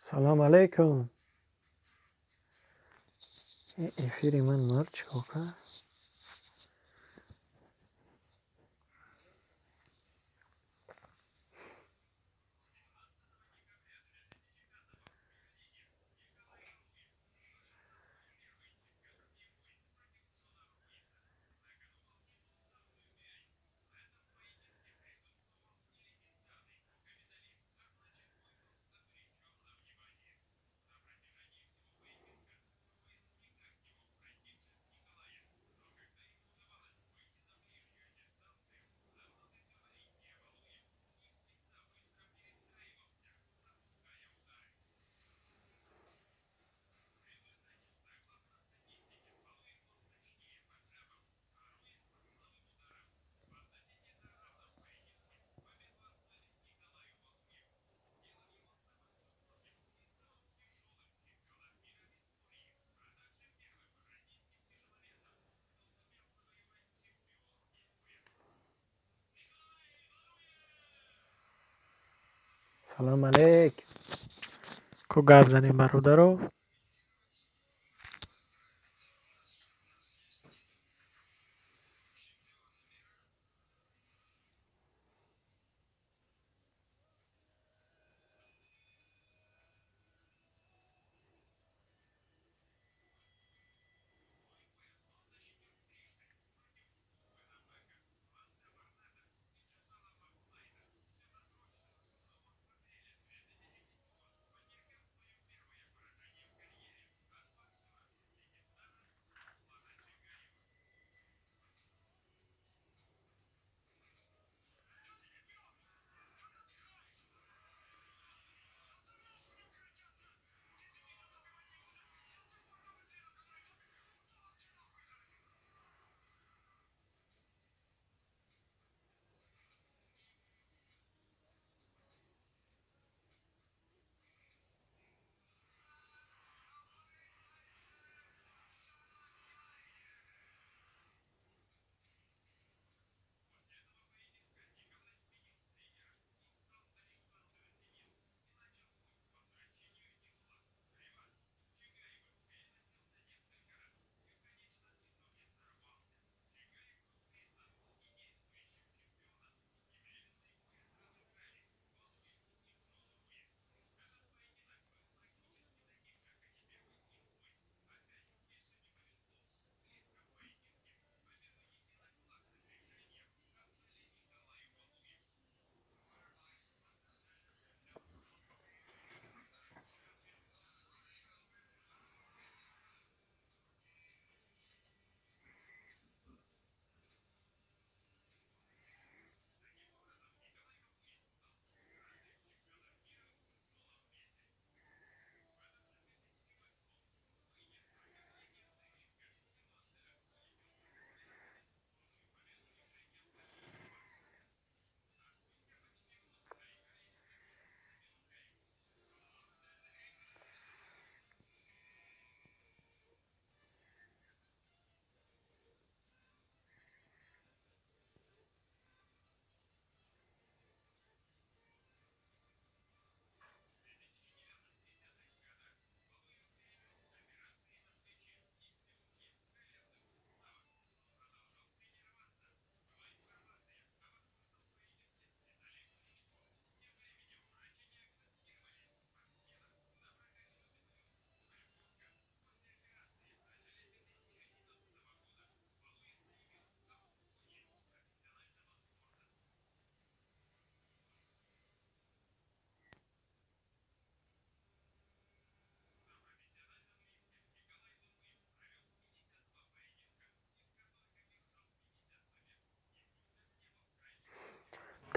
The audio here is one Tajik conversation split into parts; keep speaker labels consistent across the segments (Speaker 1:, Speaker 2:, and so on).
Speaker 1: Салом алейкум. Эфири ман мар чикор кард? Салом алейк. Ко гап занем, бародаро?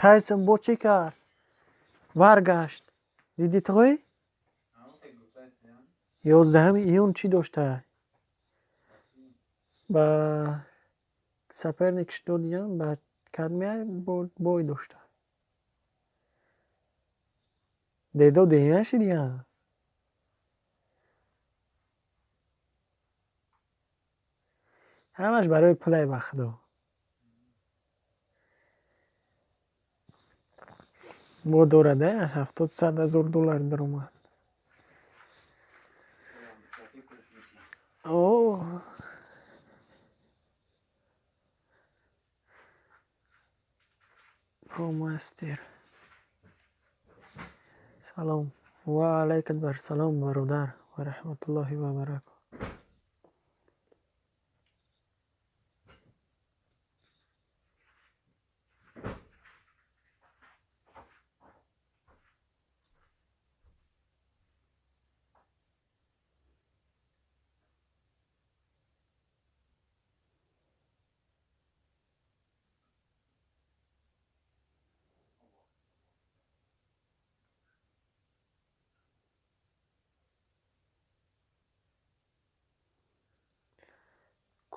Speaker 1: Тайсон бо чӣ кард? Баргашт. Дидӣ туй? 11 июн чӣ дошта? Ба соперник ш додиям, ба кадмия бой дошта. Дедо деҳ нашидиям. Ҳамаш барои пулай, ба худо. Бо дорада 70-100 ҳазор доллар даромад. Промастер. Салом. Ва алайкум ассалом, бародар, ва раҳматуллоҳи ва баракатуҳ.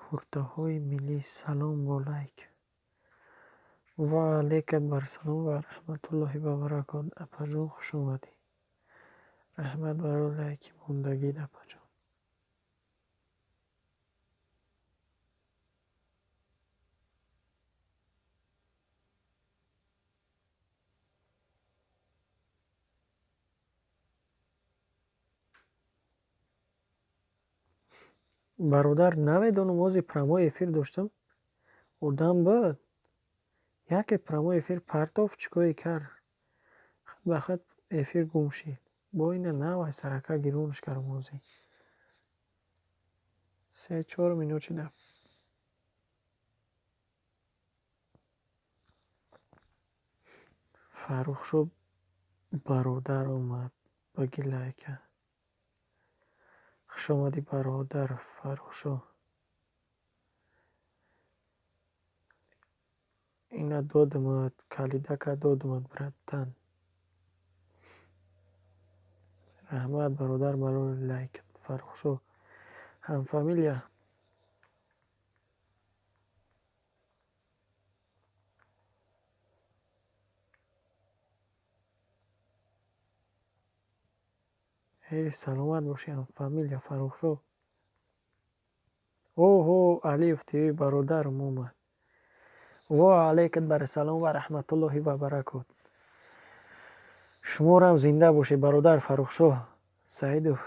Speaker 1: Куртаҳои миллӣ. Салом бо лайк. Ва алайкум ассалом ва раҳматуллоҳи ва баракатуҳ. Апаҷон, хуш омадӣ. Раҳмат барои лайки мондагит, апаҷон. Бародар, намедонам, ози прямой эфир доштам. Одам буд. Яке прямой эфир партофт, чӣ кое кард. Хат ба хат эфир гум шид. Бо ина навай сарака гиронаш кардам ози. 3-4 минут шуда. Фаррухшо бародар омад. Баги лайка. Хуш омадӣ, бародар Фаррухшо. Ина додамад, калидака додамад, братан. Раҳмат, бародар, барои лайк. Фаррухшо. Ҳамфамилия. Эй, саломат бошӣ, ҳамфамилия Фаррухшо. Оҳо, Алиев ТВ бародарам омад. Ва алайкум ассалом ва раҳматуллоҳи ва баракатуҳ. Шуморам зинда бошед, бародар Фаррухшо Саидов.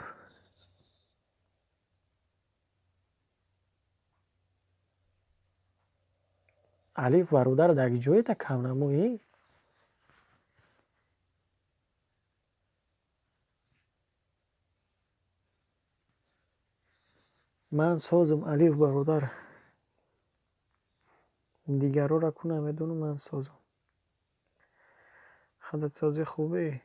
Speaker 1: Алиф бародар, дар ҷоета камнамоӣ? Ман созам, Алиф бародар. Дигарора ку намедонам, ман созам. Худат созӣ хубе?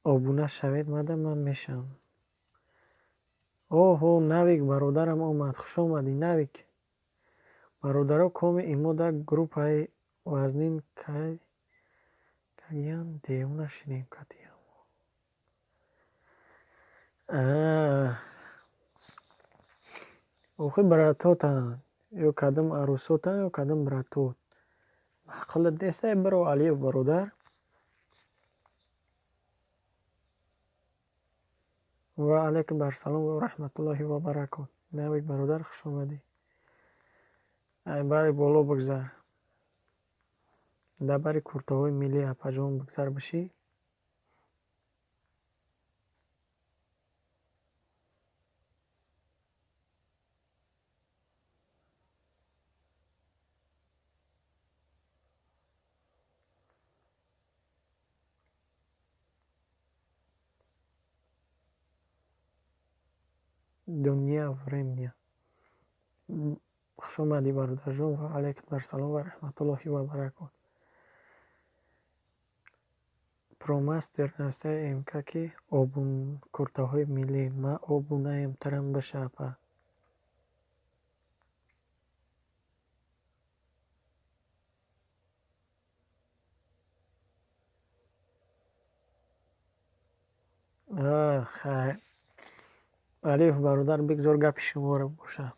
Speaker 1: Обуна шавед, мада ман мешавам. Оҳо, Навик бародарам омад. Хуш омадӣ, Навик. Бародаро, коми имо дар группаи вазнин кагиян девона шидем катиям. Охи братотан, ё кадом арӯсотан, ё кадом братот. Маъқулат нестай, биро, Алиев бародар. Ва алайкум ассалом ва раҳматуллоҳи ва баракатуҳ. Навик бародар, хуш омадӣ. Ай бари боло бигзар. Дар бари куртаҳои миллӣ, апаҷон, бигзар бишӣ. Дунья времени. Хуш омадӣ, бародарҷон, ва алайкум ассалом ва раҳматуллоҳи ва баракатуҳ. Промастер настаи МК ки куртаҳои миллӣ. Ман обунаем, тарам биша, апа. Хайр. Алиф бародар, бигзор гапи шуморо боша.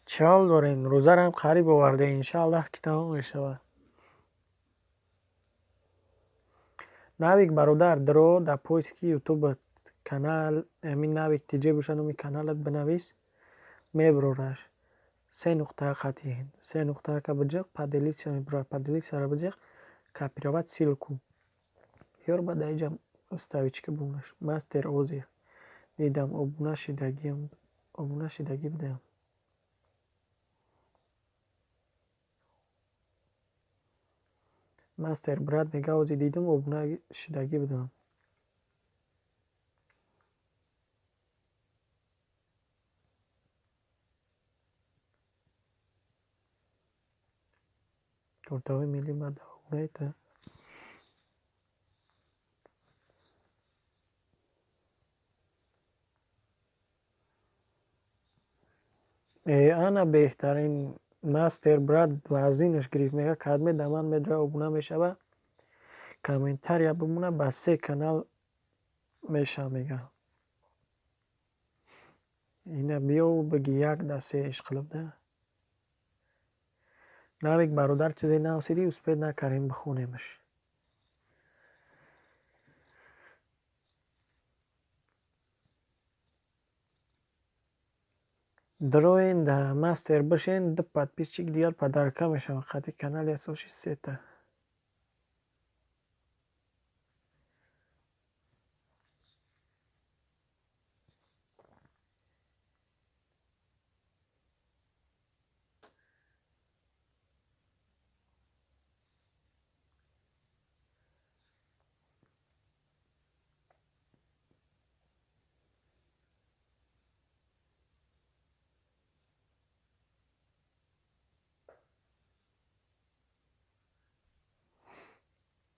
Speaker 1: Чӣ ҳол дорем? Рӯзарам қариб оварде, иншааллоҳ, ки тамом мешавад. Навик бародар, дро дар поиски ютубат канал ҳамин Навик ТЖ боша, номи каналат бинавис, меброраш. Се нуқта қатӣ, се нуқта ка биҷиқ, поделиться меброрад, поделиться-ро биҷиқ, копировать ссылку. Ёр ба дар инҷа ставичка бумонаш. Мастер озир. Дидам, обуна шидагиам, обуна шидагӣ будам. Мастер брат мега, ози дидум, обуна шидагӣ будам. Куртаҳои миллӣ ма дар обунаита. Э, ана беҳтарин мастер брат вазинаш гирифт, мега кадме да ман медра обуна мешава, комментария бимона, ба се канал меша мега. Ина биёву биги як да се ишқилиб да. Навик бародар, чизе навсидӣ, успеть накардем бихонемаш. Дроен да мастер бишен, ду подписчик дигар подарка мешавад. Қати канали асосӣ сета.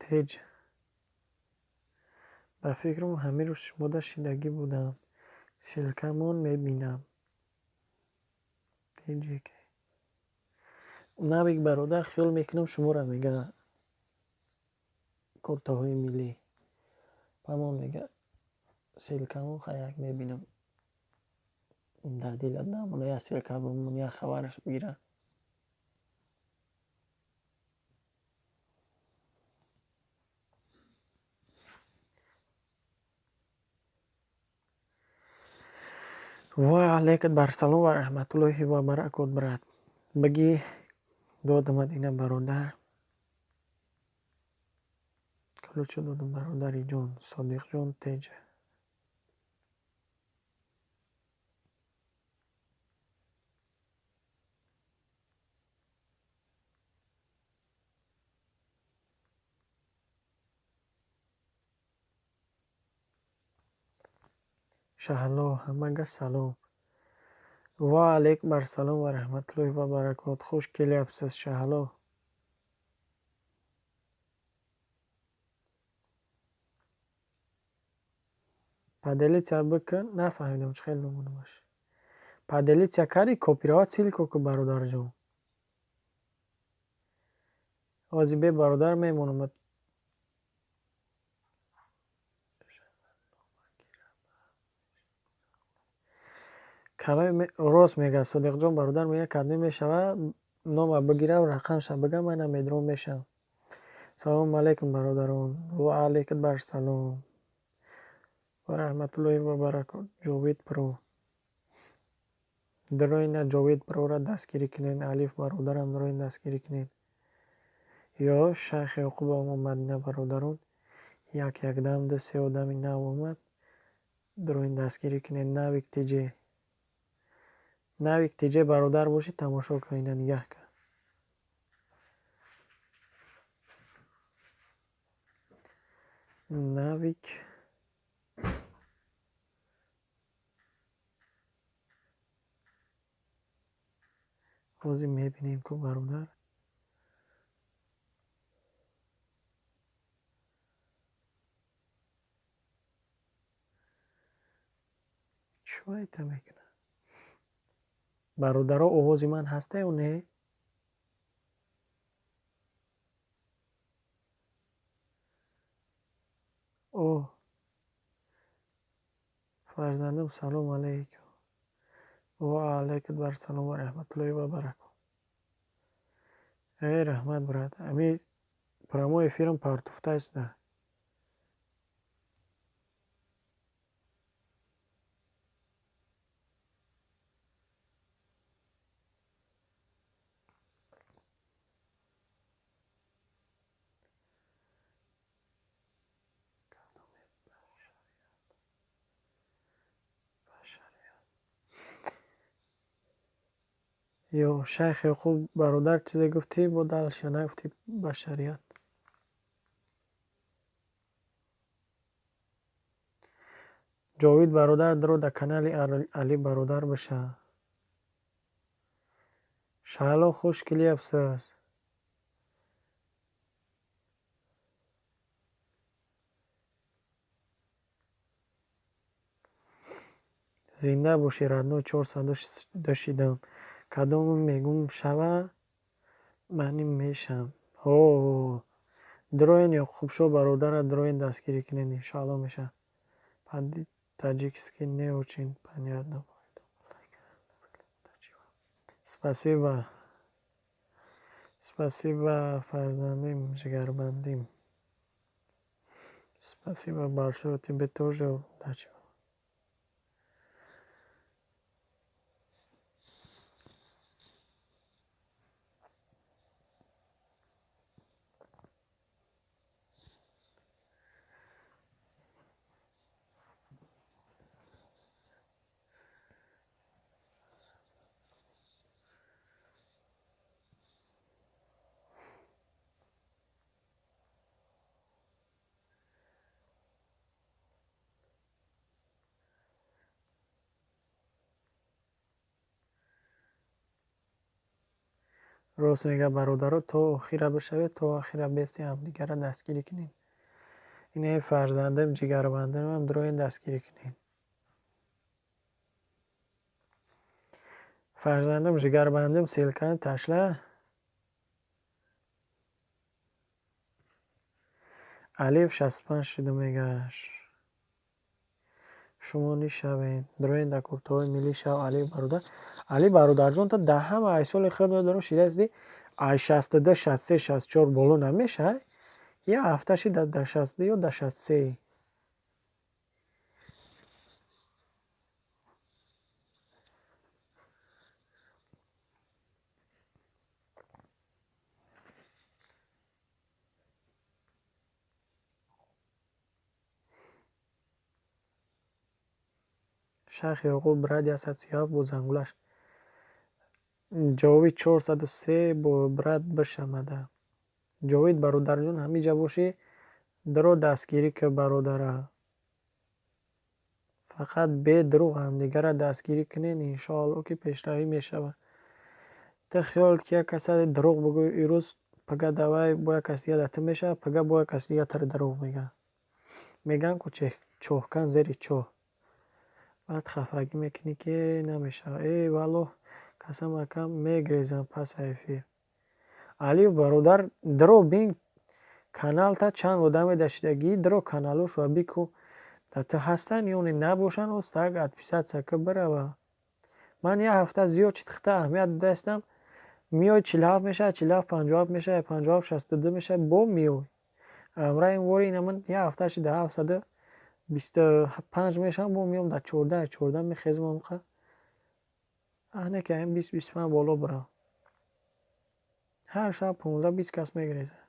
Speaker 1: Теҷ. Ба фикрам, ҳамин рӯз шумода шидагӣ будам. Ссылкамон мебинам. Теҷ. Навик бародар, хиёл мекунам, шуморо мега куртаҳои миллӣ. Памон мега ссылкамон хаяк мебинам. Дар дилат намона, як ссылка бимон, як хабараш бигира. Ва алайкум барсалом ва раҳматуллоҳи ва баракот, брат. Баги додамад ина бародар. Ключо додам, бародари ҷон, Содиқҷон Теҷ. Шаҳло, ҳамага салом. Ва алайкум ассалом ва раҳматуллоҳи ва баракот. Хуш келяпсиз, Шаҳло. Поделиться бикун, нафаҳмидам чӣ хел номунамаш. Поделиться кардӣ, копировать ссылку ку, бародарҷон. Ози бе бародар мемонам. Калами рост мега Содиқҷон бародар, мега кадме мешава, нома бигирам, рақамша бигам, мана медром мешавам. Салому алайкум, бародарон. Ва алайкум барсалом. Ва раҳматуллоҳи ва баракот. Ҷовид Про. Дроина Ҷовид Прора дастгирӣ кунед. Алиф бародарам, дроин дастгирӣ кунед. Ё Шайх Ёқубам омад, ина бародарон. Як якдам ду се одами нав омад. Дроин дастгирӣ кунед. Навик ТЖ. Навик ТЖ бародар бошӣ, тамошо кун, ина нигаҳ кун. Навик ҳозир мебинем ку, бародар. Чӣ айта мекунад? Бародаро, овози ман ҳаста ё не? О, Фарзандам, салом алейкум. Ва алайкум ассалом ва раҳматуллоҳи ва баракатуҳ. Эй, раҳмат, брат. Ами прямой эфирам партуфтааст. Ё шайх Ёқуб бародар, чизе гуфтӣ, бо дальше нагуфтӣ башарият. Ҷовид бародар, дро дар канали Али бародар биша. Шаҳло, хуш келияпсиз. Зинда бошӣ, родной, 402 шидам. Кадомум мегум шава, маним мешам. Ҳо, дроен Ёқубшо бародара дроен дастгирӣ кунед, иншоалло мешавад. По-таджикски не очень понятно. Спасибо. Спасибо, фарзандим, ҷигарбандим. Спасибо большое, тебе тоже удачи. Рост мега, бародаро, то охира бишавед, то охира бести ҳамдигарра дастгирӣ кунед. Инаи фарзандам, ҷигарбандамам дроен дастгирӣ кунед. Фарзандам, ҷигарбандам, ссылка ташла. Алиф 65 шуда мегаш. Шумо нишавед. Дроен дар куртаҳои миллӣ шав, Алиф бародар. Али бародарҷон, та дар ҳама ай соли худ медонам шидаасти, ай 62, 63, 64 боло намешавад. Як ҳафта шида дар 62 ё дар 63. Шайх Ёқуб брат 137 бо зангулаш. Ҷовид 403 бо брат бишамада. Ҷовид бародарҷон, ҳамиҷа бошӣ, дро дастгирӣ ки бародара. Фақат бедурӯғ ҳамдигарра дастгирӣ кунед, иншоалло ки пешравӣ мешавад. Ту хиёлат ки як каса дурӯғ бигӯӣ ирӯз, пага давай бо як кас дига дар ту мешавад, пага бо як кас дига туро дурӯғ мегӯяд. Мегӯянд ку чоҳкан зери чоҳ. Баъд хафагӣ мекунӣ ки намешавад. Э валлоҳ, касам акам мегрезам пас эфир. Алиев бародар, дро бин каналта чанд одаме дашидагӣ, дро каналошро бику дар ту ҳастанд ё не набошанд, остак отписаться ки бирава. Ман як ҳафта зиёд чит хита аҳамият додаистам, миёй 47 мешавад, 47 57 мешавад, 57 62 мешавад, бо миёй. Амра ин вори ина ман як ҳафта шида 725 мешавам, бо миём дар 14, 14 мехезам амқа. Аҳне ки ин 20, 25 боло бирав. Ҳар шаб 15, 20 кас мегрезад.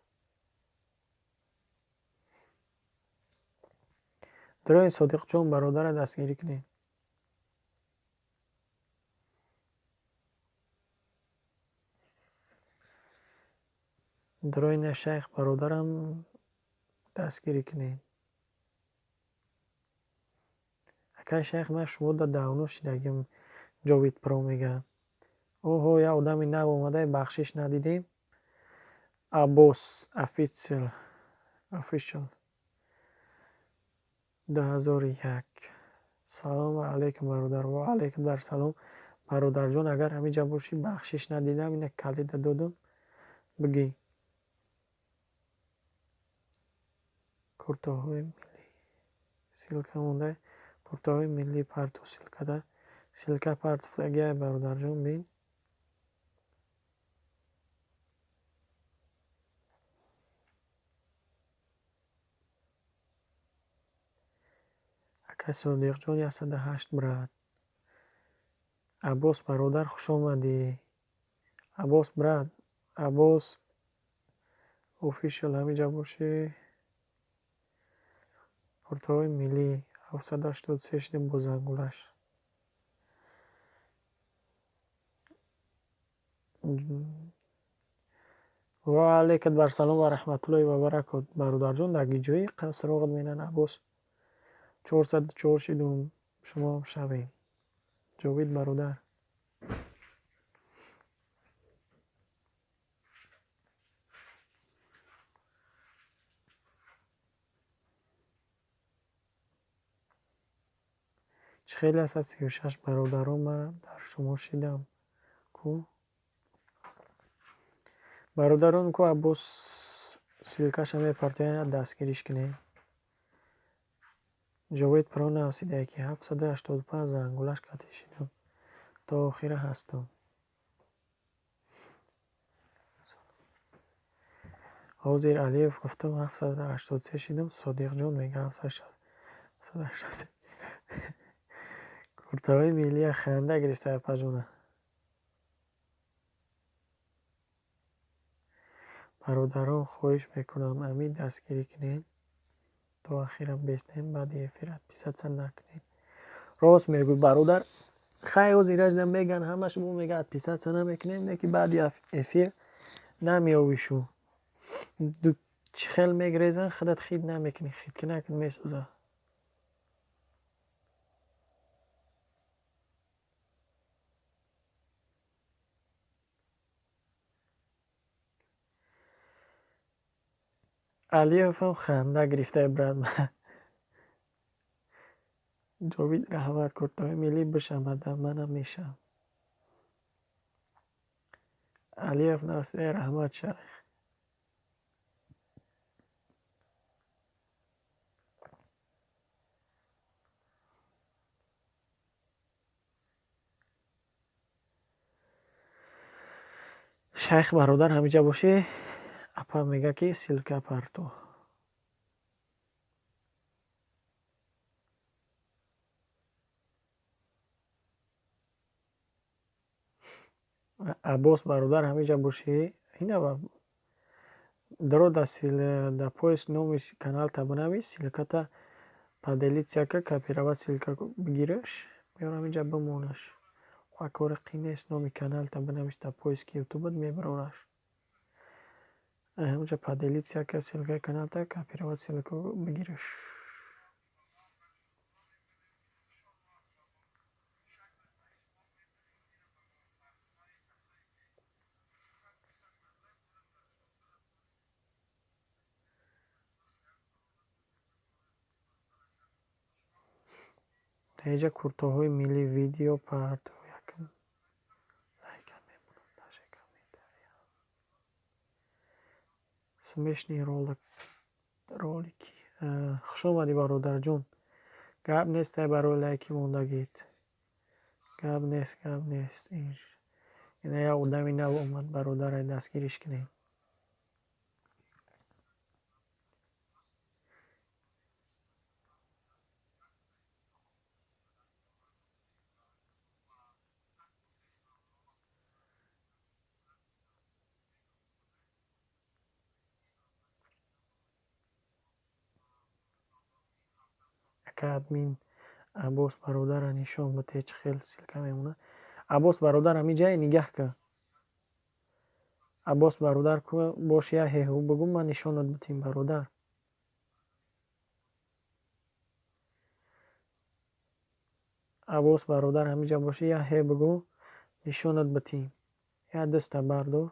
Speaker 1: Дрои Содиқҷон бародарро дастгирӣ кунед. Дрои на шайх бародарам дастгирӣ кунед. Акай шайх, ман шумо дар давно шидагим, Ҷовид Про мегӯяд. Оҳо, як одами нав омада, бахшиш надидем. Аббос Official Official 2001. Салому алайкум, бародар. Ва алайкум дар салом, бародарҷон, агар ҳамиҷа бошӣ, бахшиш надидам, ина калида додум, бигӣ. Куртаҳои миллӣ. Ссылка монда. Куртаҳои миллӣ парту ссылкада. Ссылка партуфтагиай, бародарҷон, бин. Акай Содиқҷон, 108, брат. Аббос бародар, хуш омадӣ. Аббос, брат, Аббос офишал, ҳамиҷа бошӣ. Куртаҳои миллӣ 783 шидем бо зангулаш. Ва алайкум барсалом ва раҳматуллоҳи ва баракот. Бародарҷон, дар ҷои суроғат менан, Аббос. 404 шидум, шумоам шавем. Ҷовид бародар. Чӣ хеле 136, бародарон, ман дар шумо шидам. Ку? Бародарон, ку Аббос ссылкаша мепартояд, дастгириш кунед. Ҷовид Про нависидае, ки 785 зангулаш кате шидам. То охира ҳастам. Ҳозир Алиев гуфтам, 783 шидам, Содиқҷон мега 783. Куртаҳои миллия ханда гирифта, апаҷона. Бародарон, хоҳиш мекунам, амин дастгирӣ кунед. То ахира бестем, баъди эфир отписаться накунед. Рост мегӯй, бародар. Хай, ҳозир ражда меган, ҳамаш мо мега отписаться намекунем, не ки баъди эфир намеёвишу. Чӣ хел мегрезан, худат хит намекунӣ, хиткунак месӯзад. Алиевам ханда гирифта, брат. Ҷовид, раҳмат, куртаҳои миллӣ бишавада, манам мешавам. Алиев нависида, раҳмат, шайх. Шайх бародар, ҳамиҷа бошӣ? Апа мега, ки ссылка парто. Аббос бародар, ҳамиҷа бошӣ? Ина даро да поиск номи каналта бинавис, ссылката поделиться ка, копировать ссылка бигираш, биёр ҳамиҷа бимонаш. Кори қин нест, номи каналта бинавис дар поиски ютубат, мебарораш. Ҳамиҷа поделиться ка, ссылкаи каналта копировать ссылку бигираш. Дар куртоҳои миллӣ видео парто, якм лайка мемонам, даже комментария. Смешные ролики. Хуш омадӣ, бародарҷон. Гап нестай барои лайки мондагит. Гап нест, гап нест. Ина як одами нав омад, бародарай, дастгириш кунед. Ака админ, Аббос бародара нишон бите, чӣ хел ссылка мемонад. Аббос бародар, ҳамиҷае, нигаҳ кун. Аббос бародар, бош, як ҳеҳу бигӯ, ман нишонат битим, бародар. Аббос бародар, ҳамиҷа бошӣ, як ҳе бигӯ, нишонат битим. Як даста бардор.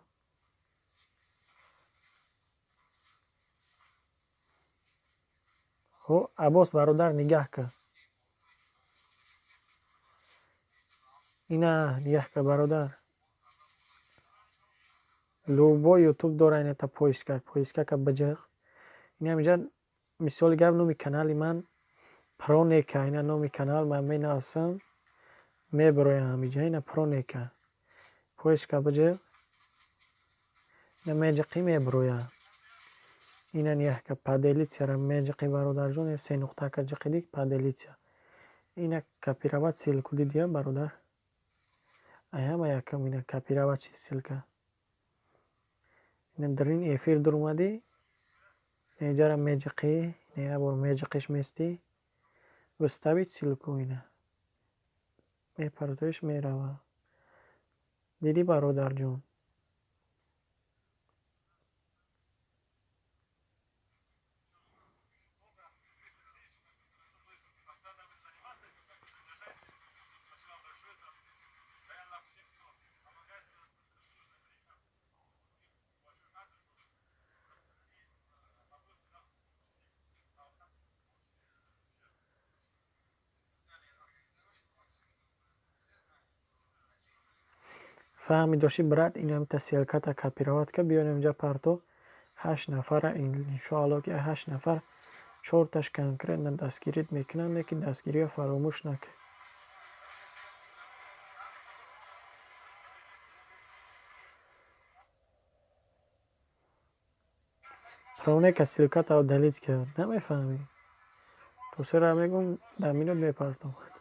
Speaker 1: Хо, Аббос бародар, нигаҳ кун. Ина нигаҳ кун, бародар. Любой ютуб дора ината поиска, поискака биҷиқ. Ина ҳамиҷа, мисоли гап, номи канали ман Пронека ина номи канал ман менависам, мебироям ҳамиҷа ина Пронека. Поиска биҷа, ина меҷиқӣ мебироя. Ина ниҳка поделиться-ра меҷиқӣ бародарҷон, се нуқтака ҷиқидӣ поделиться. Ина копировать ссылку дидия бародар? Ай ҳама якам ина копировать ссылка. Ина дар ин эфир дуромадӣ, инҷара меҷиқӣ, ина як бор меҷиқиш местӣ, выставить ссылку ина. Мепартоиш мерава. Дидӣ бародарҷон? Фаҳми дошти брат, инамта ссылка-та копировать ка, биёрем инҷа парто. 8 нафара, иншоалло ки 8 нафар чорташ конкретно дастгирит мекунанд, лекин дастгириро фаромӯш накун. Пронека ссылка-та удалить кард. Намефаҳмӣ? То сера мегӯм, дар минут мепартомад.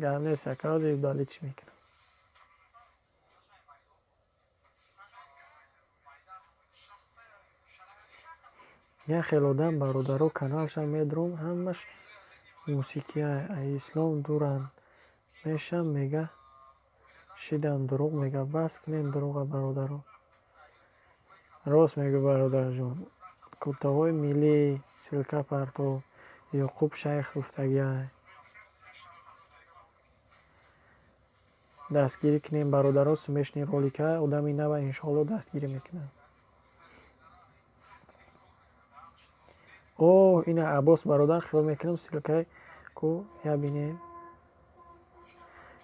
Speaker 1: Гап нест, ака, ҳозир удалить мекунам. Як хел одам бародаро каналша медуром, ҳамаш мусиқия, ай ислом дуранд. Мешам мега шидам дурӯғ мега. Бас кунед дурӯға бародаро. Рост мегӯ бародарҷон. Куртаҳои миллӣ, ссылка парто, Ёқуб шайх гуфтагиай. Дастгирӣ кунем бародаро, смешный ролика, одами нава иншоалло дастгирӣ мекунад. О, ина Аббос бародар, хиёл мекунам ссылка-и ку я бинем.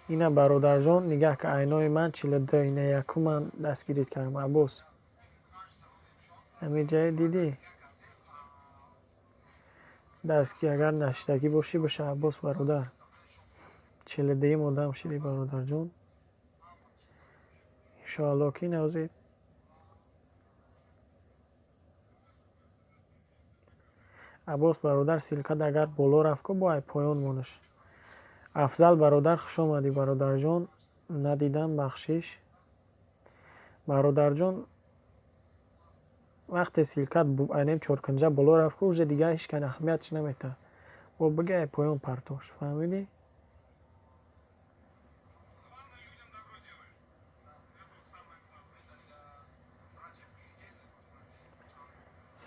Speaker 1: Ина бародарҷон, нигаҳ ка, айнои ман 42, ина якум ман дастгирит кардам, Аббос. Ҳамин ҷае дидӣ? Дастгир агар нашидагӣ бошӣ, боша Аббос бародар. 42-юм одам шидӣ бародарҷон. Иншоалло ки ҳозир Аббос бародар ссылка-т агар боло рафт ку, бо ай поён монаш. Афзал бародар, хуш омадӣ бародарҷон. Надидам, бахшиш. Бародарҷон, вақте ссылка-т айнем чоркунҷа боло рафт ку, уже дигар ҳеч кан аҳамиятш наметаҳад. Бо бига ай поён партош. Фаҳмидӣ?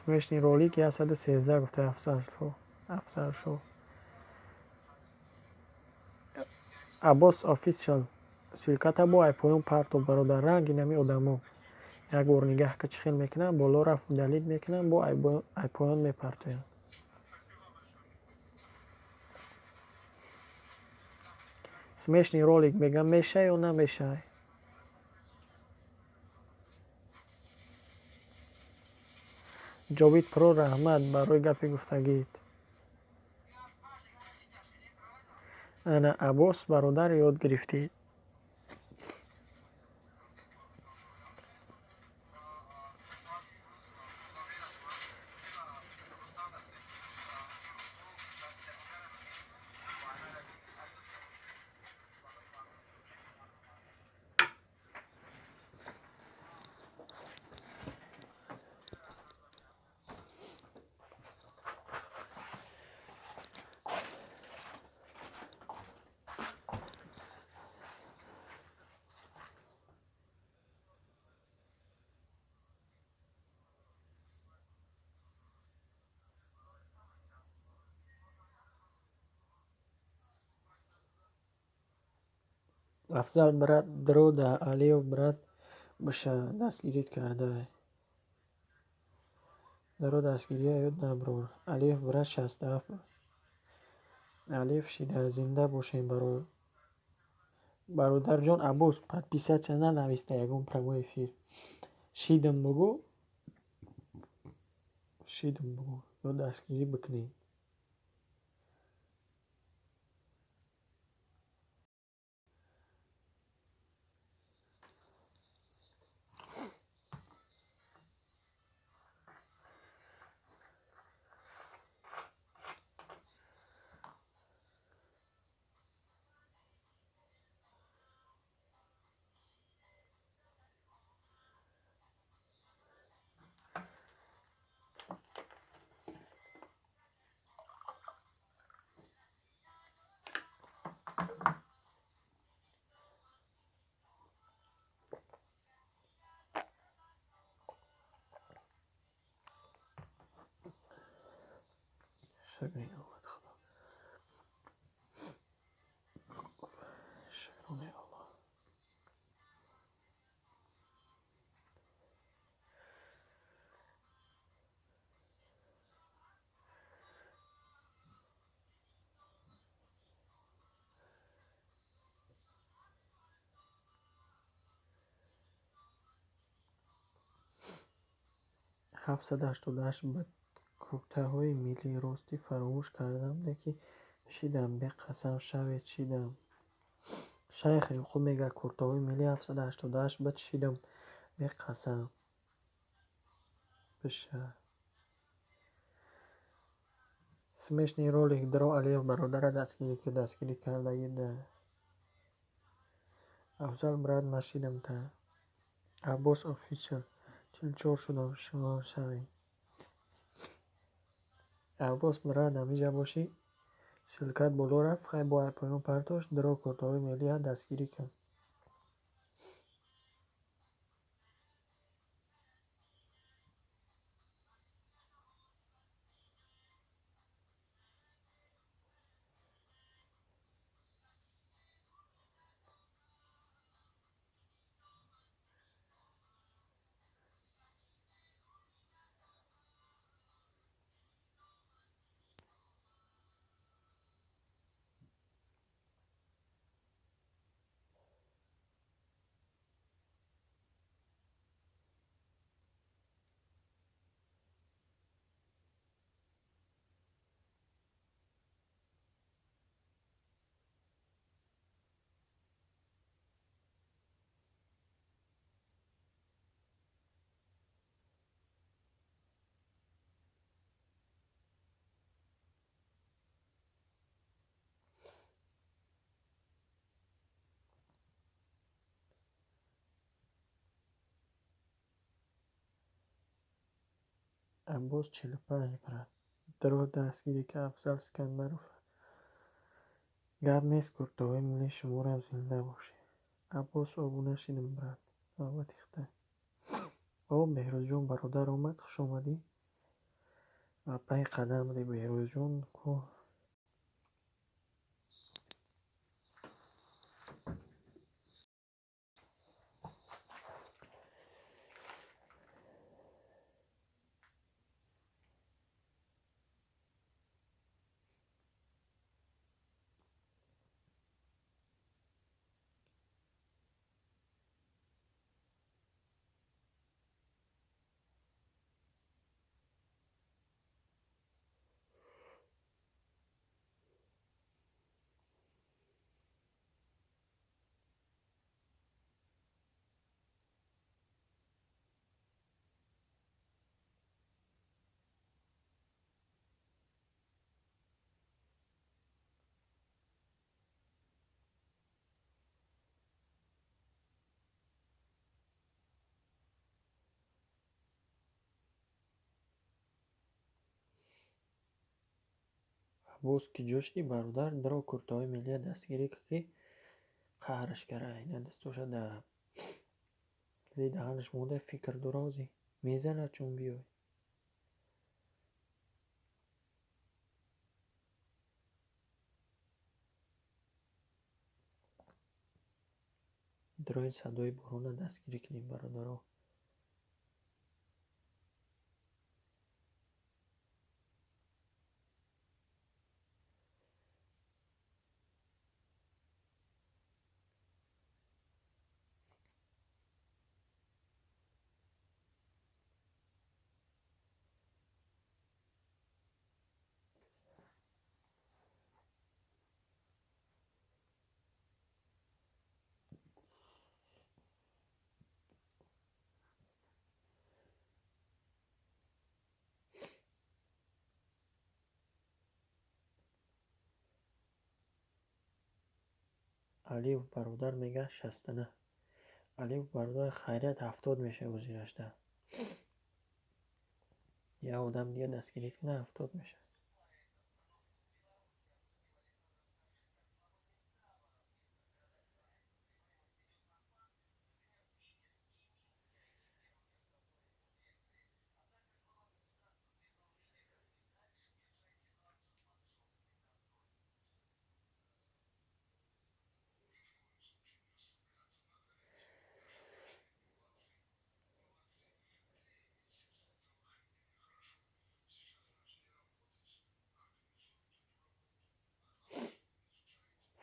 Speaker 1: Смешный ролик 113 гуфта Афзалшо. Аббос офишал ссылка-та бо ай поён парто бародар, ранги нами одамо. Як бор нигаҳ ка чӣ хел мекунанд, боло рафт удалить мекунанд, бо ай поён мепартоянд. Смешный ролик мегӯям, мешай ё намешай? Ҷовид Про, раҳмат барои гапи гуфтагиит. Ана Аббос бародар, ёд гирифтӣ. Афзал брат дрода Алиев брат биша дастгирит кардай. Даро дастгирия ёд наброр. Алиев брат 67. Алиев шида зинда бошем барои бародарҷон. Аббос подписаться нанависта ягон прямой эфир. Шидам бугӯ. Шидам бугӯ. Ё дастгирӣ бикунед. Шукри неъмат Худо. Шукронаи Аллоҳ. 788 буд. Куртаҳои миллӣ. Ростӣ фаромӯш кардам, леки шидам, беқасам шавед, шидам. Шайх Ёқуб мегӯяд, куртаҳои миллӣ 788 буд, шидам, беқасам. Биша. Смешный ролик дро Алиев бародара дастгирӣ ки дастгирӣ кардагӣ да. Афзал брат, ма шидам та. Аббос офишал 44 шудам, шумо шавед. Аббос брат, ҳамиҷа бошӣ, ссылкат боло рафт, хай бо поён партош, дро куртаҳои миллия дастгирӣ кун. Аббос 45 брат. Дро дастгирӣ ки Афзал Искандаров. Гап нест, куртаҳои миллӣ шуморам зинда бошед. Аббос обуна шидам брат. Навбати хита. О, Беҳрӯзҷон бародар омад, хуш омадӣ. Ва пай қадам будӣ Беҳрӯзҷон ку. Аббос ки ҷо шудӣ бародар, дро куртаҳои миллия дастгирӣ кӣ ки қаҳраш кара, ина дастоша да зери даҳанаш монда, фикр дора озӣ. Мезанад чун биёй. Дрои садои борона дастгирӣ кунем бародаро. Алиев бародар мегӯяд 69. Алиев бародар хайрият 70 мешавад ҳозирашда. Як одам дига дастгирӣ кунад 70 мешавад.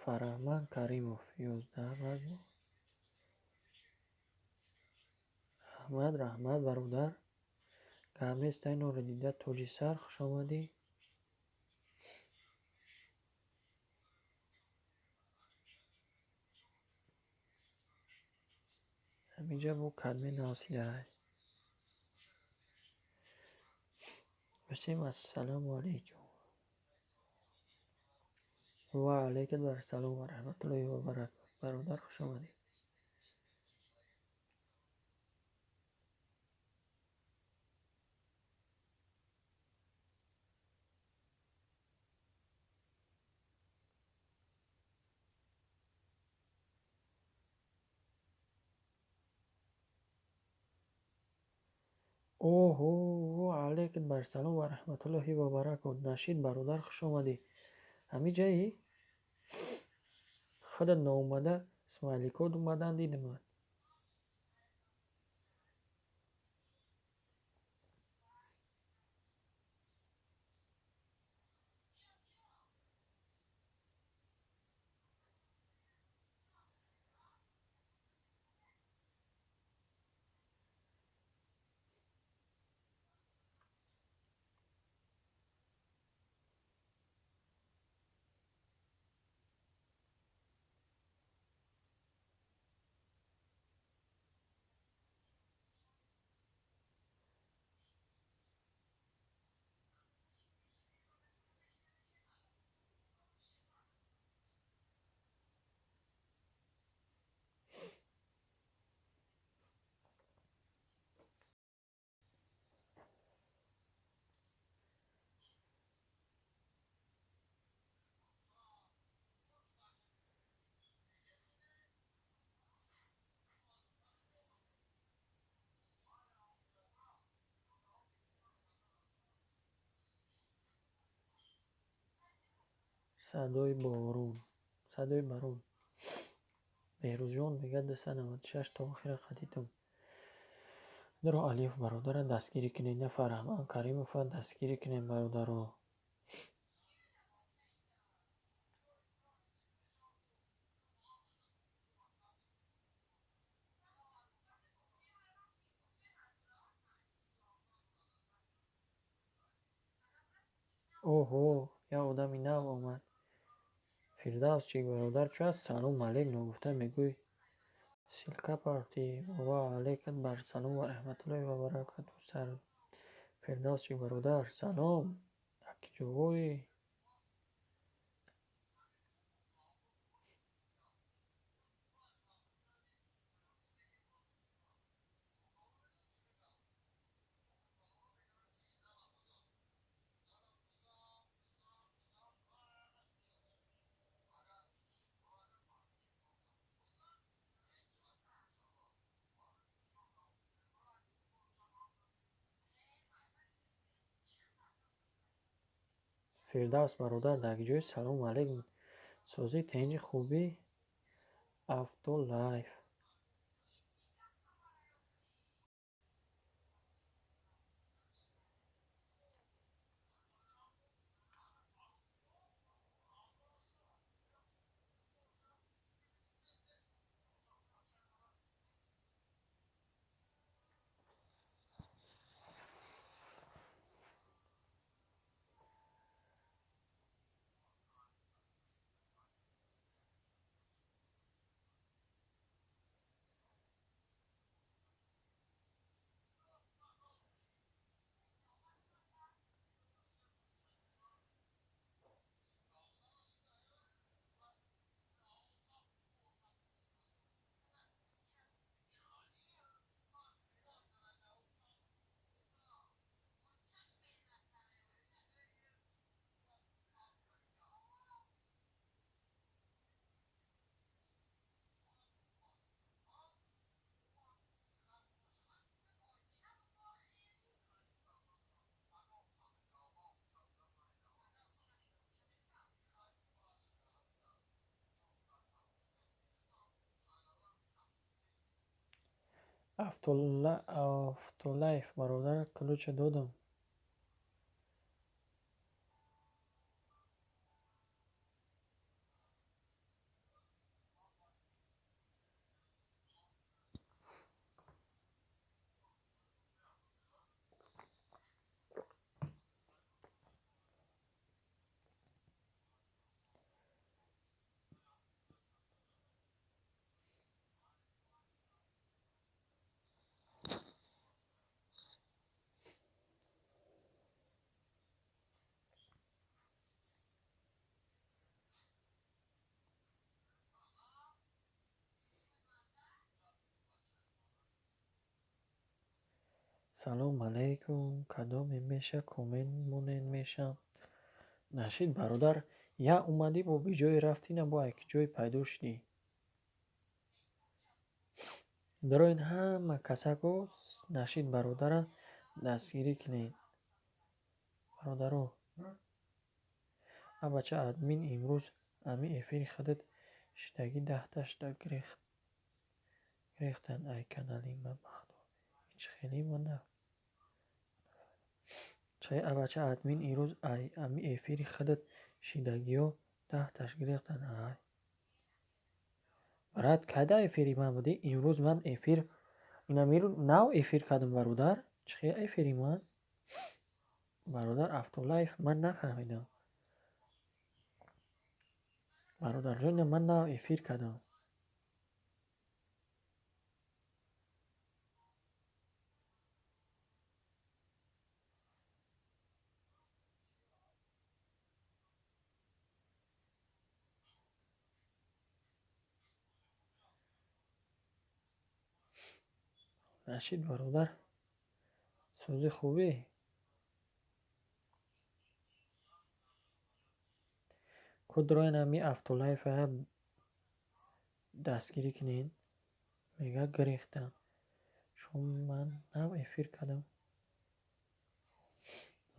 Speaker 1: Фараҳманд Каримов 11. Раҳмат, раҳмат, бародар. Гап нест, ай Норидида Тоҷисар, хуш омадӣ. Ҳаминҷа бо кадме навсидаай. Рустем, ассалому алайкум. Ва алайкум ассалом ва раҳматуллоҳи ва баракатуҳ. Бародар, хуш омадӣ. Оҳо, алайкум ассалом ва раҳматуллоҳи ва баракатуҳ. Нашид бародар, хуш омадӣ. Ҳамин ҷаи худат ноомада смайликот омадан дидимад. Садои борон, садои барон. Беҳрӯзҷон мегӯяд 296 то охира қадидум. Даро Алиев бародара дастгирӣ кунед, на Фараҳманд Каримова дастгирӣ кунед, бародаро. Оҳо, як одами нав омад. Фирдавс чӣ бародар чӣ аст? Салом алейк ногуфта мегӯй. Ссылка партӣ. Ва алайкум ассалом ва раҳматуллоҳи ва баракатуҳ. Сар Фирдавс чӣ бародар, салом. Дар киҷоҳои? Фирдавс бародар, дар киҷои? Салом алейкум. Созӣ, тинҷи, хубӣ? Автолайф. Автолайф бародар, ключа додам. Салом алейкум. Кадоме меша коммент монен мешам? Нашид бародар, я омадӣ бо биҷое рафтӣ, на бо як ҷой пайдо шудӣ. Дароин ҳама касако Нашид бародара дастгирӣ кунед. Бародаро, а бача админ имрӯз ами эфири худат шидагӣ даҳта шуда гирехтанд ай канали ман ба худо. Ҳеҷ хеле ман на. Чай а бача админ имрӯз ай ами эфири худат шидагиҳо даҳташ гирехтанд ай. Брат, кайда эфири ман будӣ? Имрӯз ман эфир инамиру нав эфир кардам, бародар. Чӣ хел эфири ман? Бародар, автолайф ман нафаҳмидам. Бародарҷон, ман нав эфир кардам. Нашид бародар, сӯзи хубе? Кудроин ами автолайфа дастгирӣ кунед. Мега гирехтам. Шум ман нав эфир кардам.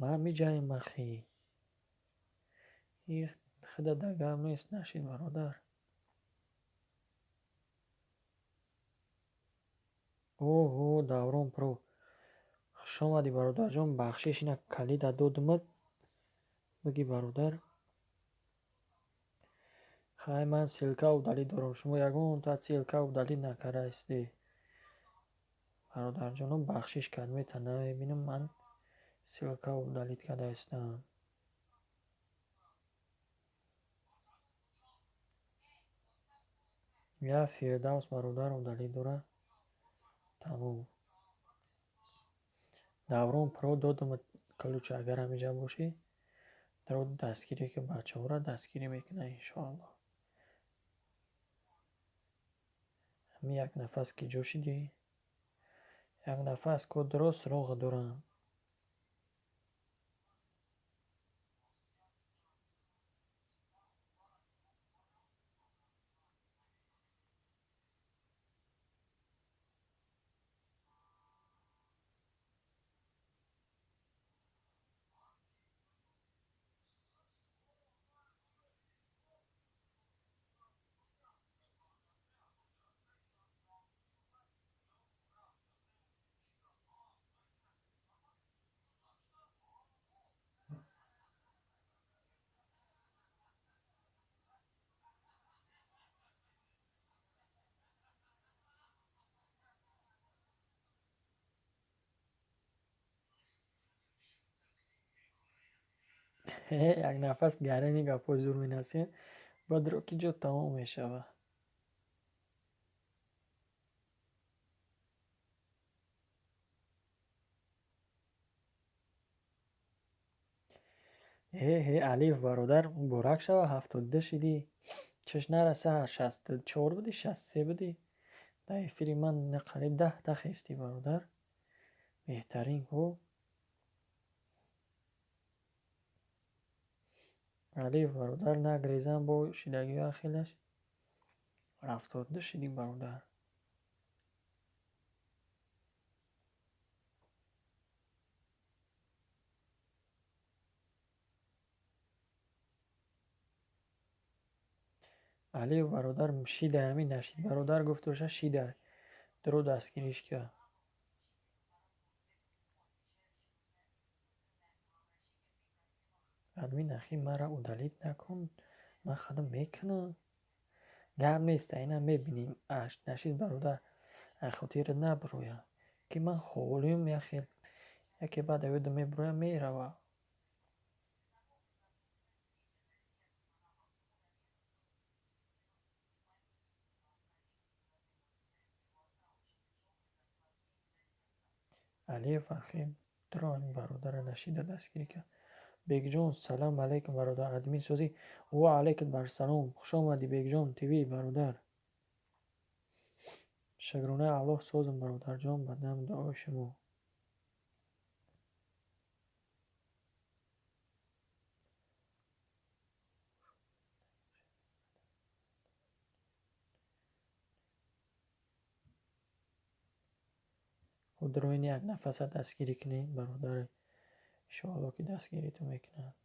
Speaker 1: Ман миҷаем ахи. И худа дагам нест, Нашид бародар. Оҳо, Даврон Про. Хуш омадӣ, бародарҷон. Бахшиш, ина калида додумат. Биги, бародар. Хай, ман ссылка удалить дорам. Шумо ягонта ссылка удалить накардаистед. Бародарҷоно, бахшиш кардмета намебинам, ман ссылка удалить кардаистам. Я Фирдавс бародар удалить дора. Тамом. Даврон Про додумат ключ, агар ҳамиҷа бошӣ, даро дастгирӣ ки бачаҳоро дастгирӣ мекунад иншоаллоҳ. Ҳами як нафас ки ҷо шидӣ? Як нафас кодро суроғ дорам. Як нафас гарани гапҳои зур менависем, баъд ро ки ҷо тамом мешавад. Ҳе ҳе, Алиф бародар, муборак шава, 72 шидӣ. Чаш нараса, 64 будӣ, 63 будӣ. Дар эфири ман қариб 10 та хестӣ, бародар. Беҳтарин ку. Алиф бародар, нагрезам бо шидагиҳо хелаш. 72 шидӣ, бародар. Алиф бародар шидай, ҳамин Нашид бародар гуфтоша шидай. Дуро дастгириш кард. Админ ахи маро удалить накун, ман худам мекунам. Гап нест, ина мебинем. Нашид бародар, ай хотират набирояд, ки ман холиюм як хел. Яке баъд авёда мебироям, мерава. Алиев ахи туро ҳамин бародарро Нашида дастгирӣ кард. Бекҷон, салом алейкум, бародар. Админ созӣ? Ва алейкум барсалом. Хуш омадӣ, Бекҷон ТВ бародар. Шукронаи Аллоҳ, созам, бародарҷон, ба дам дуои шумо. Кудроин як нафаса дастгирӣ кунед, бародаре. Иншоалло ки дастгиритон мекунанд.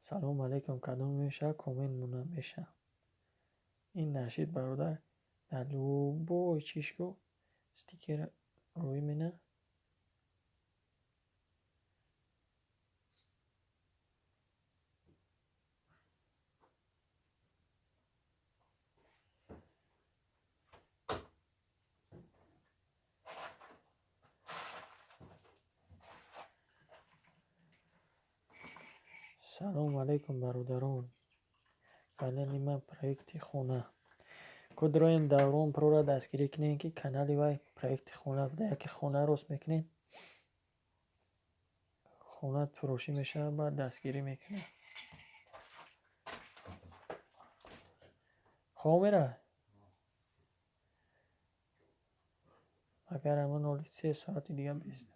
Speaker 1: Салом алейкум, кадом мешавад, коммент монанд мешавад. Ин нашид, бародар, дар любой чишку стикер рӯй мена. Салом алейкум, бародарон. Канали ман проекти хона. Кудроин Даврон Прора дастгирӣ кунед, ки канали вай проекти хона буда. Яке хона рост мекунед, хона фурӯшӣ мешавад, баъд дастгирӣ мекунад. Хоб меравад? Агар ҳамон оли 3 соати дига бистам.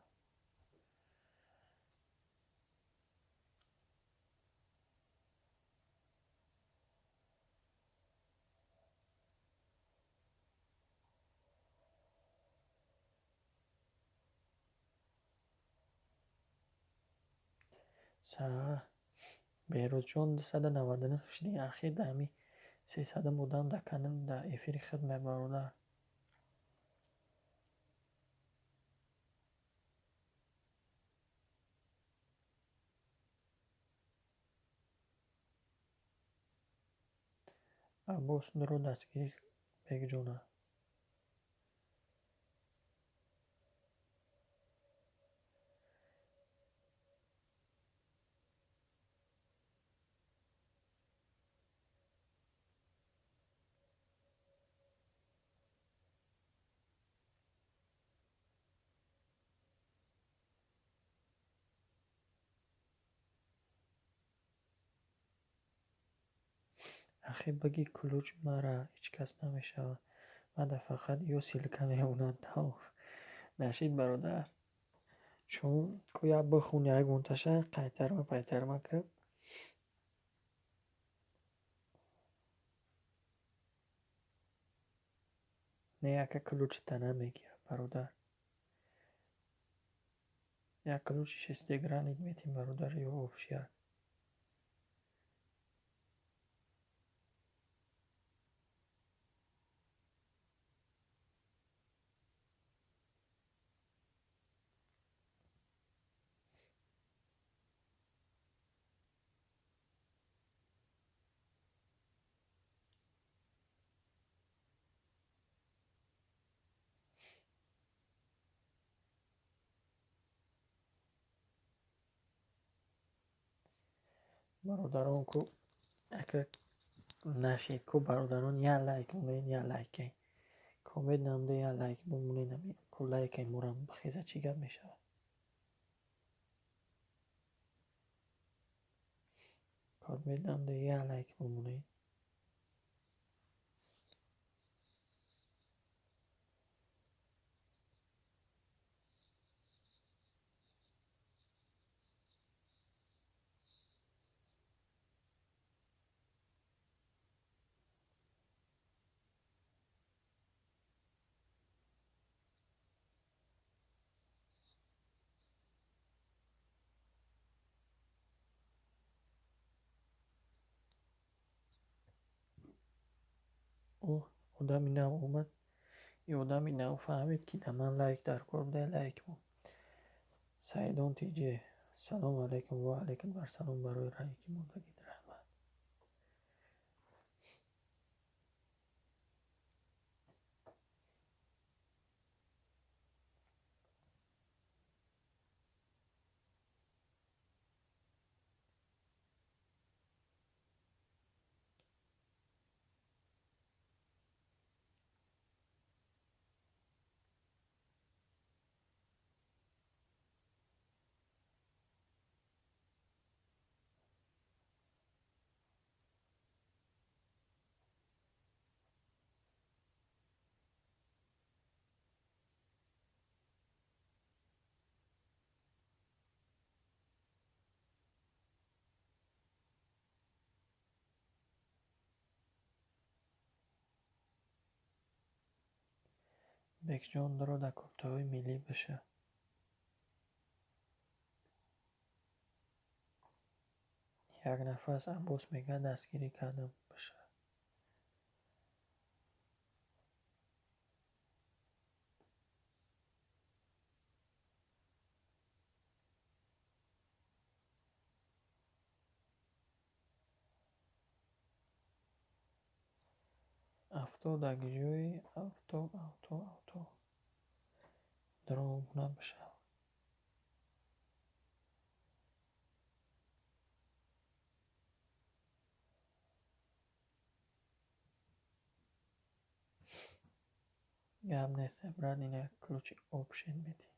Speaker 1: Беҳрӯзҷон 299 шуди ахир дар ҳами 300 будам дар канал дар эфири худ мебародар. Аббос дуро дастгирӣ бекҷона. Ахи баги ключ мара ҳеҷ кас намешавад. Мада фақат ё ссылка мемонад тамом. Нашид, бародар. Чун ку як бихун ягонташа қайтарма пайтарма ки. Не, яка ключта намегирад, бародар. Як ключи шестигранник метим, бародар, ё общак. Бародарон ку ака нашид ку бародарон як лайк монед, як лайк коммент намуда, як лайк бимонед, ку лайкай мурам бихеза чӣ гап мешавад? Коммент намуда, як лайк бимонед. Одами нав омад. И одами нав фаҳмид, ки да ман лайк дар кор буда, лайк мон. Саидон ТЖ. Салом алейкум ва алейкум ассалом барои лайки мондагит раҳмат. Бекҷон, дуро дар куртаҳои миллӣ биша. Як нафас Аббос мегӯяд, дастгирӣ кардам, биша. Авто дар ҷои авто, авто, авто. Дуро обуна бишав. Гап нест, брат, ина ключи опшен метиҳем.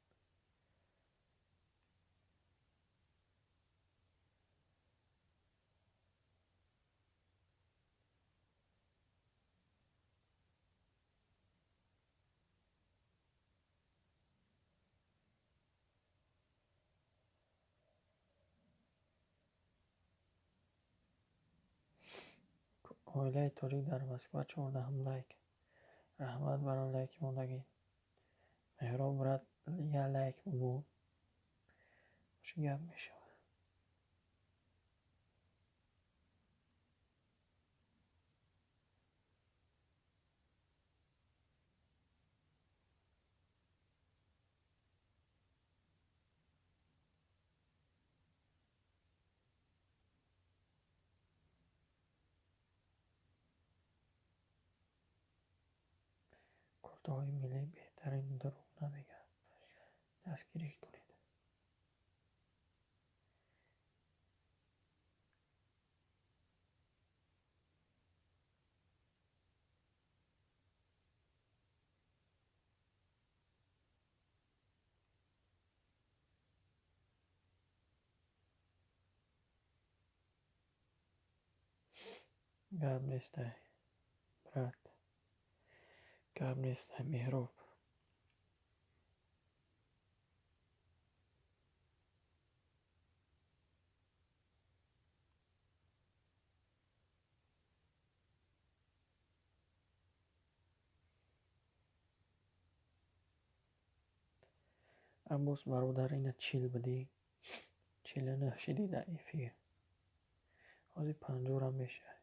Speaker 1: Оилаи тоҷик дар Москва 14-ум лайк. Раҳмат барои лайки мондагӣ. Меҳроб, брат, я лайк бубо. Чӣ гап мешавад? Куртаҳои миллӣ беҳтарин, дурӯғ намегӯяд. Дастгирӣ кунед. Гап нестай, брат. Гап нестай, Меҳроб. Аббос бародар, ина 40 будӣ, 49 шидӣ дар эфир. Ҳозир 50-рам мешавад.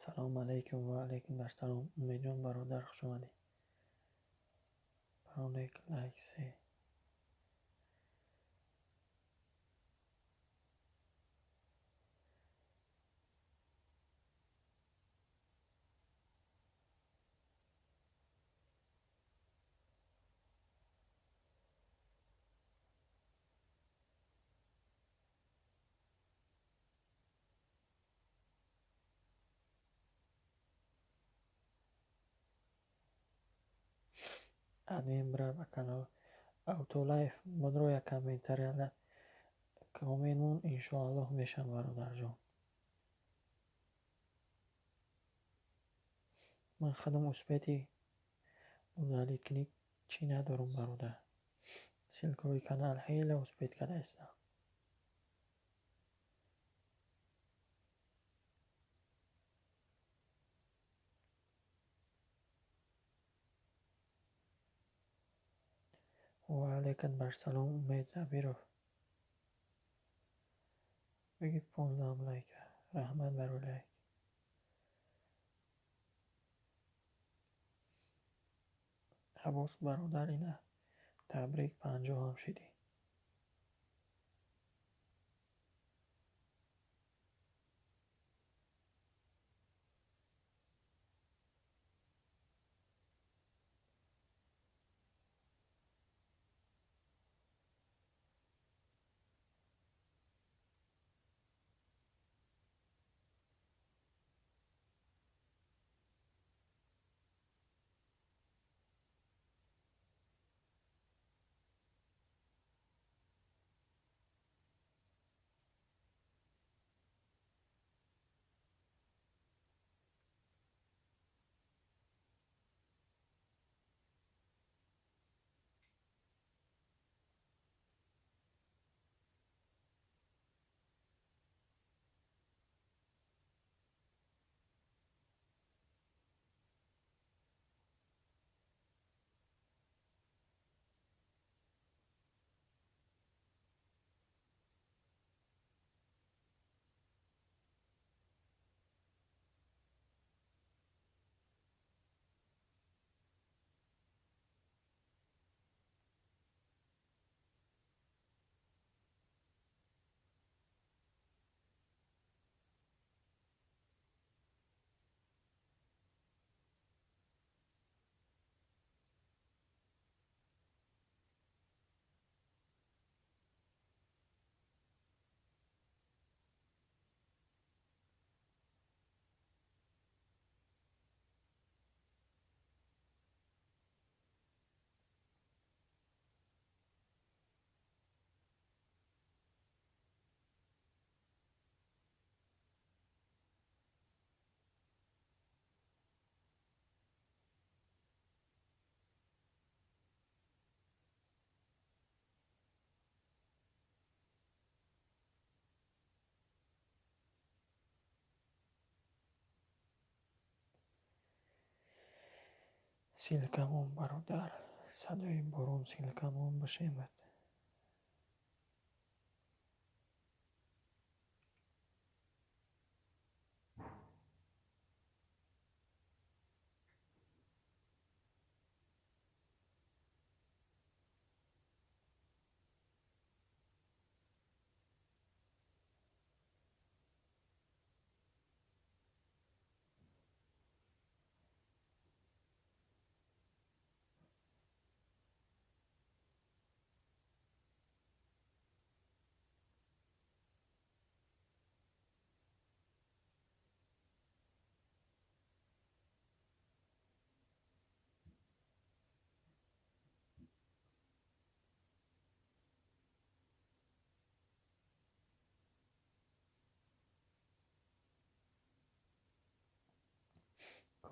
Speaker 1: Салом алейкум ва алейкум ассалом. Умедҷон бародар, хуш омадӣ. Паронек лайк се. Админ, брат, ба канал Автолайф бодро як комментария коммент иншоаллоҳ мешам, бародарҷон. Ман худам успети удалить кунӣ чӣ надорам, бародар. Ссылкаҳои канал хеле успеть кардаистам. Ва алейкум ассалом, Умед Забиров. Бигир 15 лайка. Раҳмат барои лайк. Аббос бародар, ина табрик, 50 ҳам шидӣ. Ссылкамон, бародар, садои борон ссылкамон бишемад.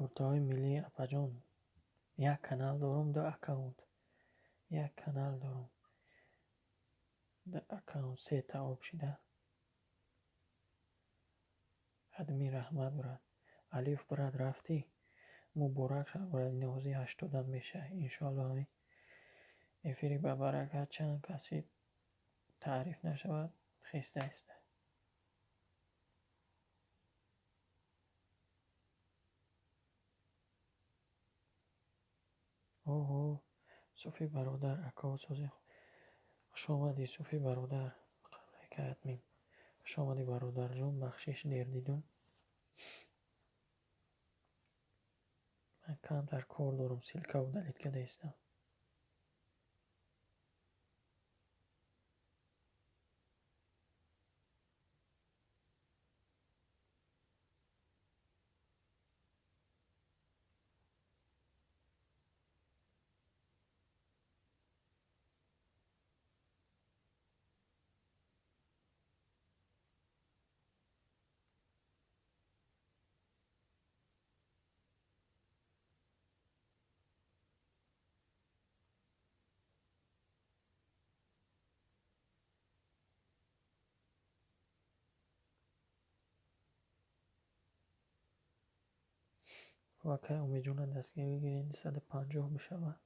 Speaker 1: Куртаҳои миллӣ, апаҷон, як канал дорум, ду аккаунт. Як канал дорум, ду аккаунт, сета об шида. Адми раҳмат, брат. Алиф, брат, рафтӣ? Муборак шавад, брат, нози 80-ам меша. Иншоалло ҳамин эфири ба баракат чанд каси таъриф нашавад, хеста иста. Оҳо, Суфӣ бародар, ако сози, хуш омадӣ, Суфӣ бародар. Админ. Хуш омадӣ, бародарҷон, бахшиш дер дидум. Ман камтар кор дорум, ссылка удалить карда истам. Вакай Умедҷона дастгирӣ гиред, 250 бишавад.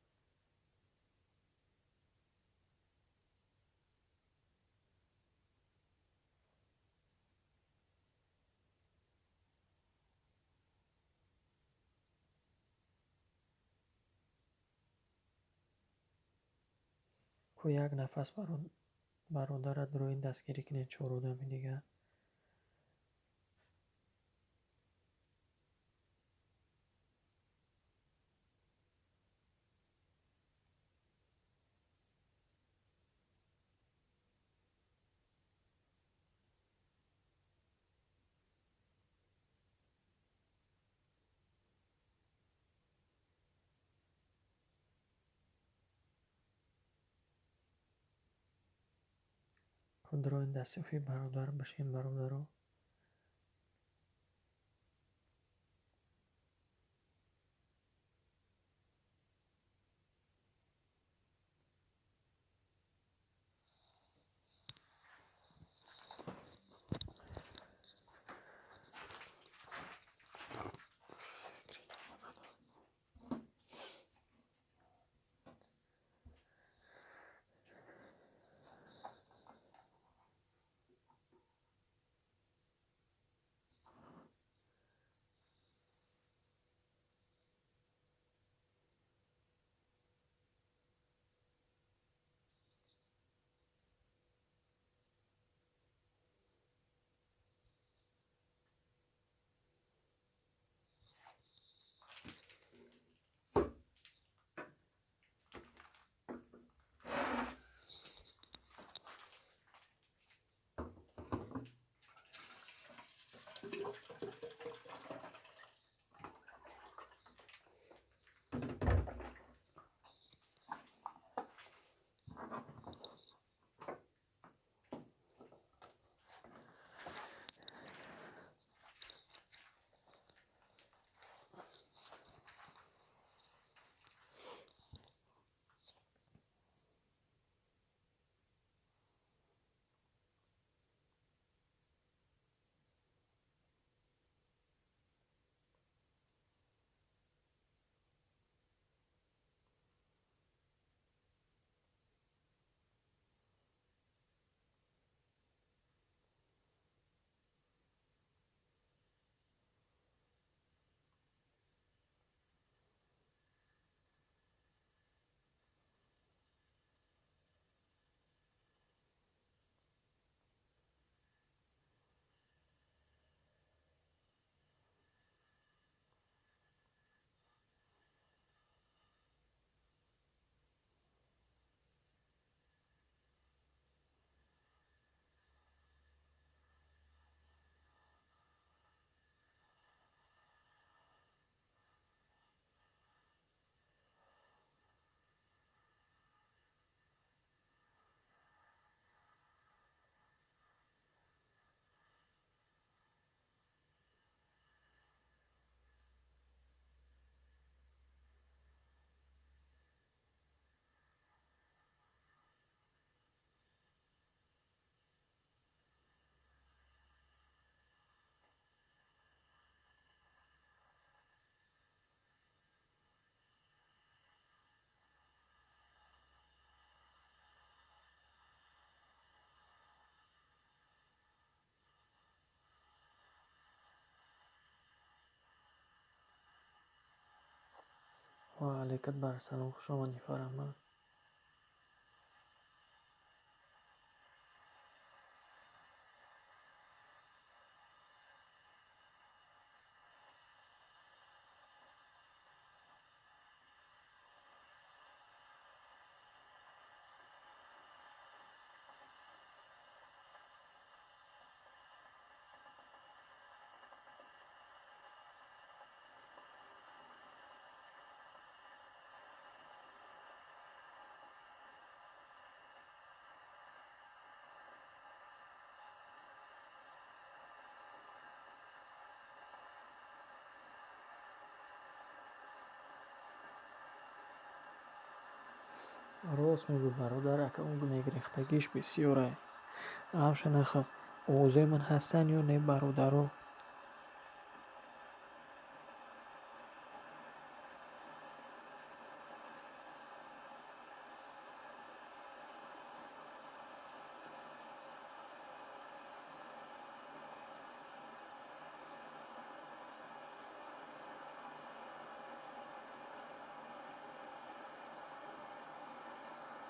Speaker 1: Ку як нафас бародарат рӯи дастгирӣ кунед, чор одами дигар. Худро дастёфи бародар бошем, бародаро. Ва алайкат барсалом, хуш омадӣ, Фараҳманд. Рост мегӯй, бародар, ака, он мегирехтагиш бисёрай. Авша наха, овозои ман ҳастанд ё не, бародаро?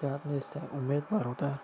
Speaker 1: Гап нестай, Умед бародар.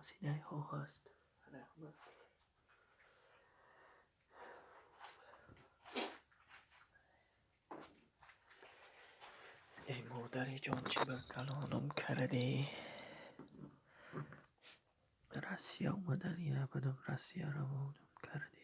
Speaker 1: Савзидаҳо ҳаст. Раҳмат. Эй модари ҷон, чӣ ба калонам кардӣ? Россия омаданӣ набудам, Россия равонам кардӣ.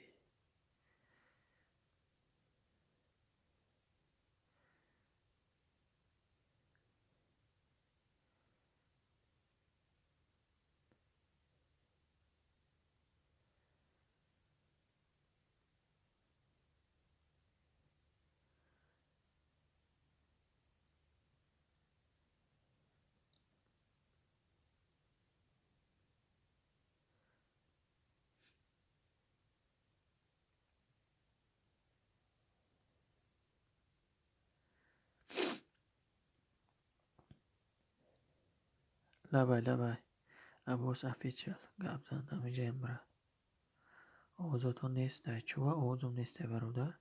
Speaker 1: Лабай, лабай. Аббос офишал. Гап зан, ҳамиҷаем брат. Овозотон нестай. Чува овозум нестай, бародар?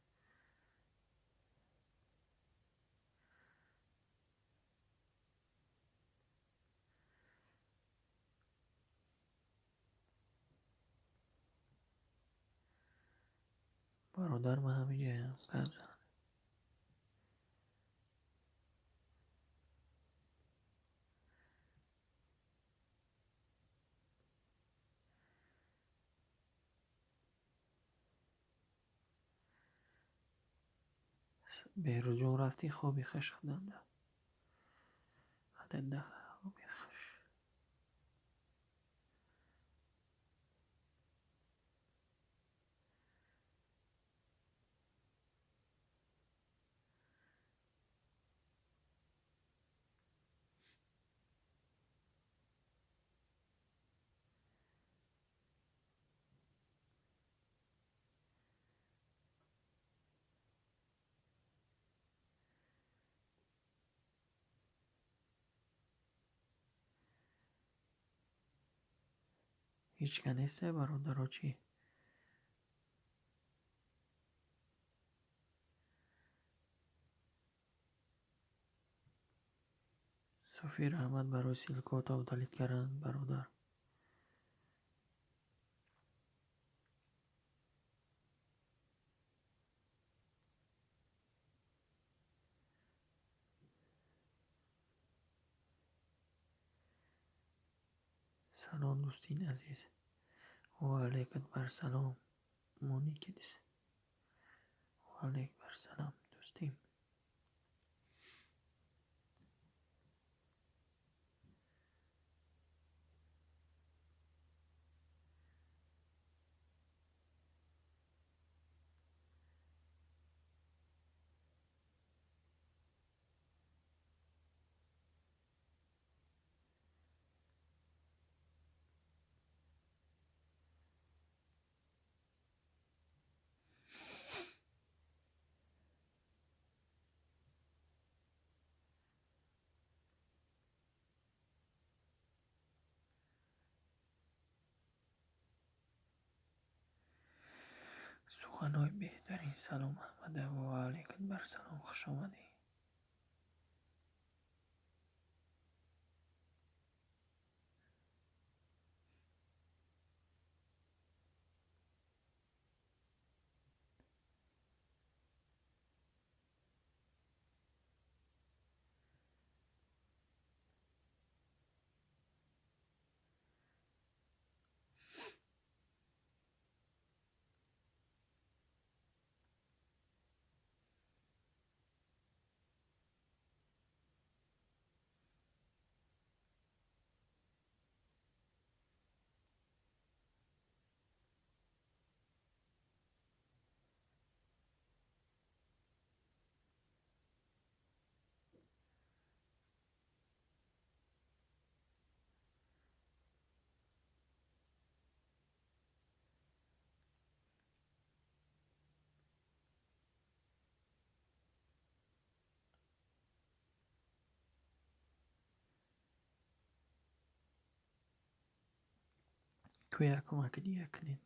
Speaker 1: Бародар, ман ҳамиҷаям. Гап зан. Беҳрӯзҷон, рафтӣ хоби хуш худанда. Худанда хоби хуш. Ҳеҷ ка нестай, бародаро, чӣ? Суфӣ, раҳмат барои ссылкаҳото удалить кардан, бародар. Салом, дӯстин азиз. Ва алайкум барсалом. Моникидис. Ва алайк барсалом, дӯстим. Суханҳои беҳтарин. Салом, Аҳмада. Ва алайкум барсалом, хуш омадӣ. Кӯя кӯмак дия кунед.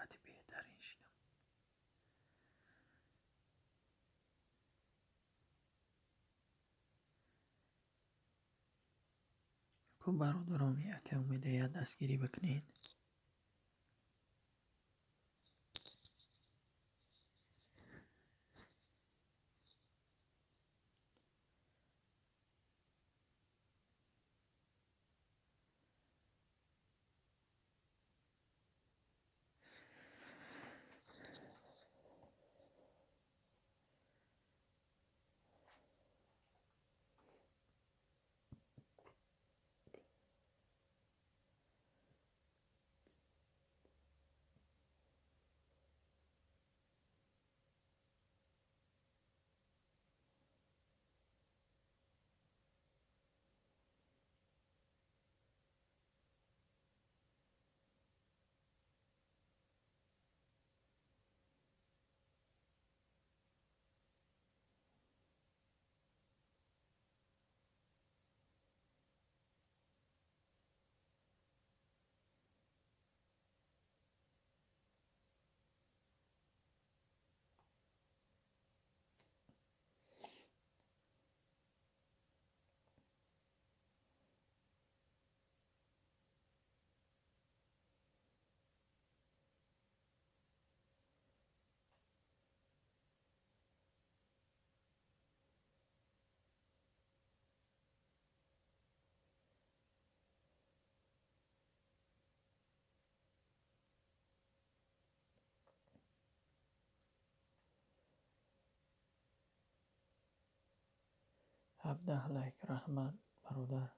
Speaker 1: Ҳолати беҳтарин шидам. Ку бародаром, яке умеда як дастгирӣ бикунед. 17 лайк, раҳмат, бародар.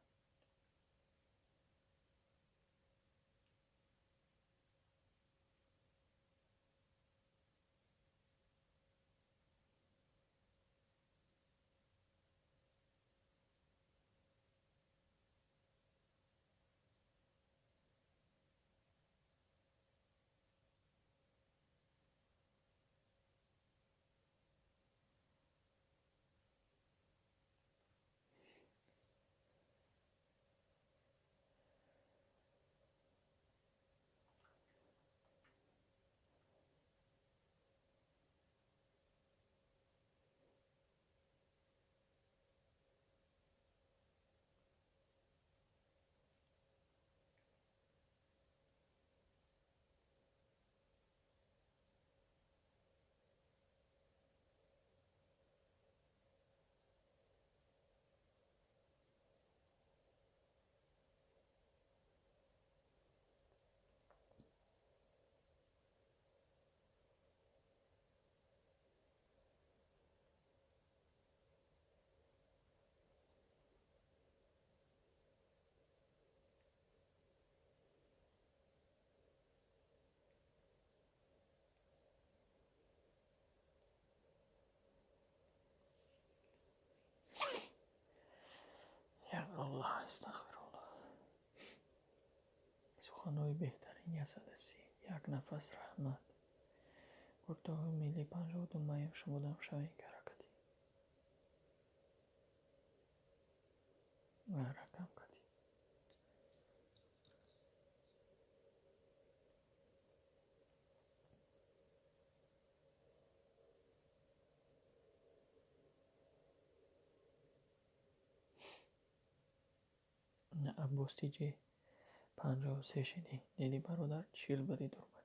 Speaker 1: Аллоҳ, астағфируллоҳ. Суханҳои беҳтарин 130. Як нафас, раҳмат. Гурдоҳои миллӣ 52 маем, шумодам шавем каракати. Ракам кати. Аббос тиҷи 53 шидӣ. Дидӣ, бародар, 40 будӣ, дурмадӣ.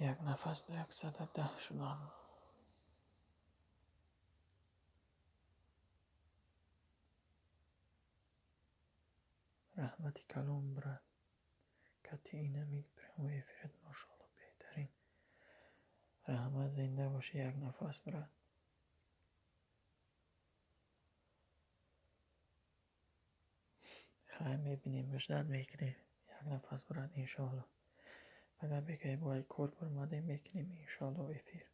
Speaker 1: Як нафас 110 шудам. Раҳмати калон, брат. Кати инами прямой эфират, мошоалло, беҳтарин. Раҳмат, зинда бошӣ, як нафас, брат. Хайр, мебинем, ждать мекунем. Як нафас, брат, иншоалло. Агар бекай бояд кор баромадем, мекунем иншоалло эфир.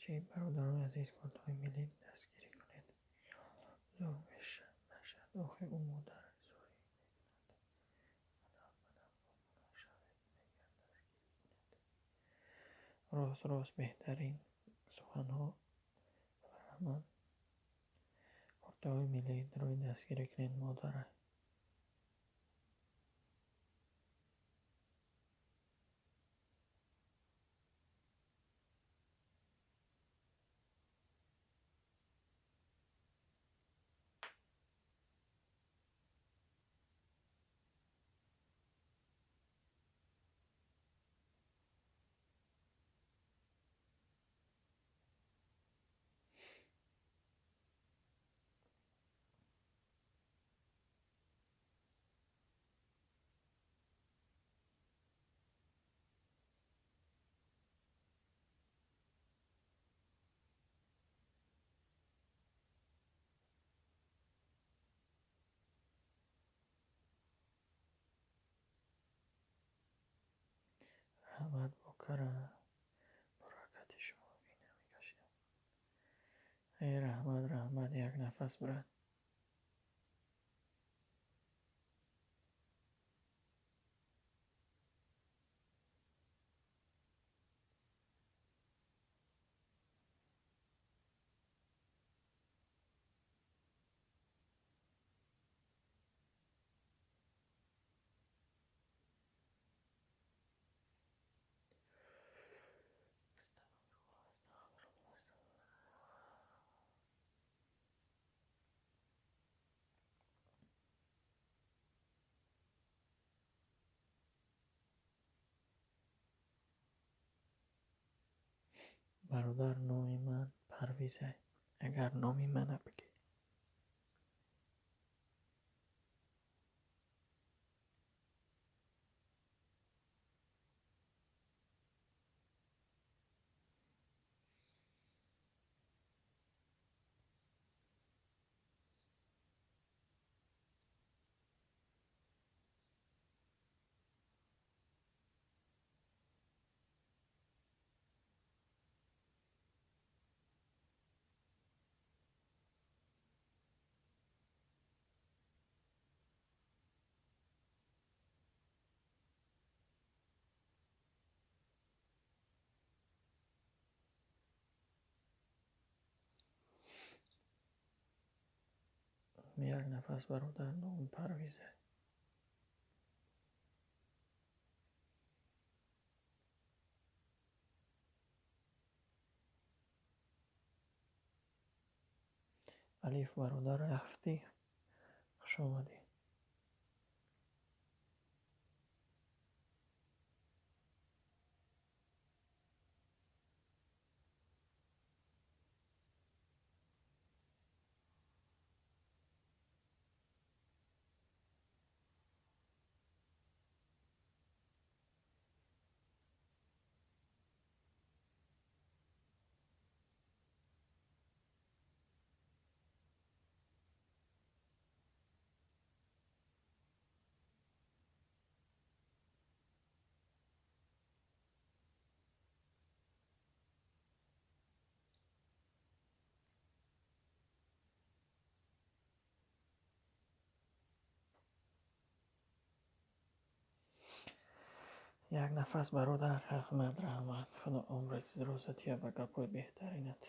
Speaker 1: Чӣ, бародарони азиз, кортҳои миллӣ дастгирӣ кунед. Зур нашад, охир ӯ модар зӯрӣ мекунад. Манам обуна шавед, мегӯям, дастгирӣ кунед. Рост, рост, беҳтарин суханҳо. Раҳмат. Кортҳои миллӣ рӯи дастгирӣ кунед, модара. Раҳмат, бокара баракати шумо ина мекашидам. Эй, раҳмат, раҳмат, як нафас, брат. Бародар, номи ман Парвиза. Агар номи мана бигӣ. Як нафас, бародар, номи Парвиза. Алиф, бародар, рафтӣ, хуш омадӣ. Як нафас, бародар, раҳмат, раҳмат. Худо умрат рӯза тия ба гапҳои беҳтаринат.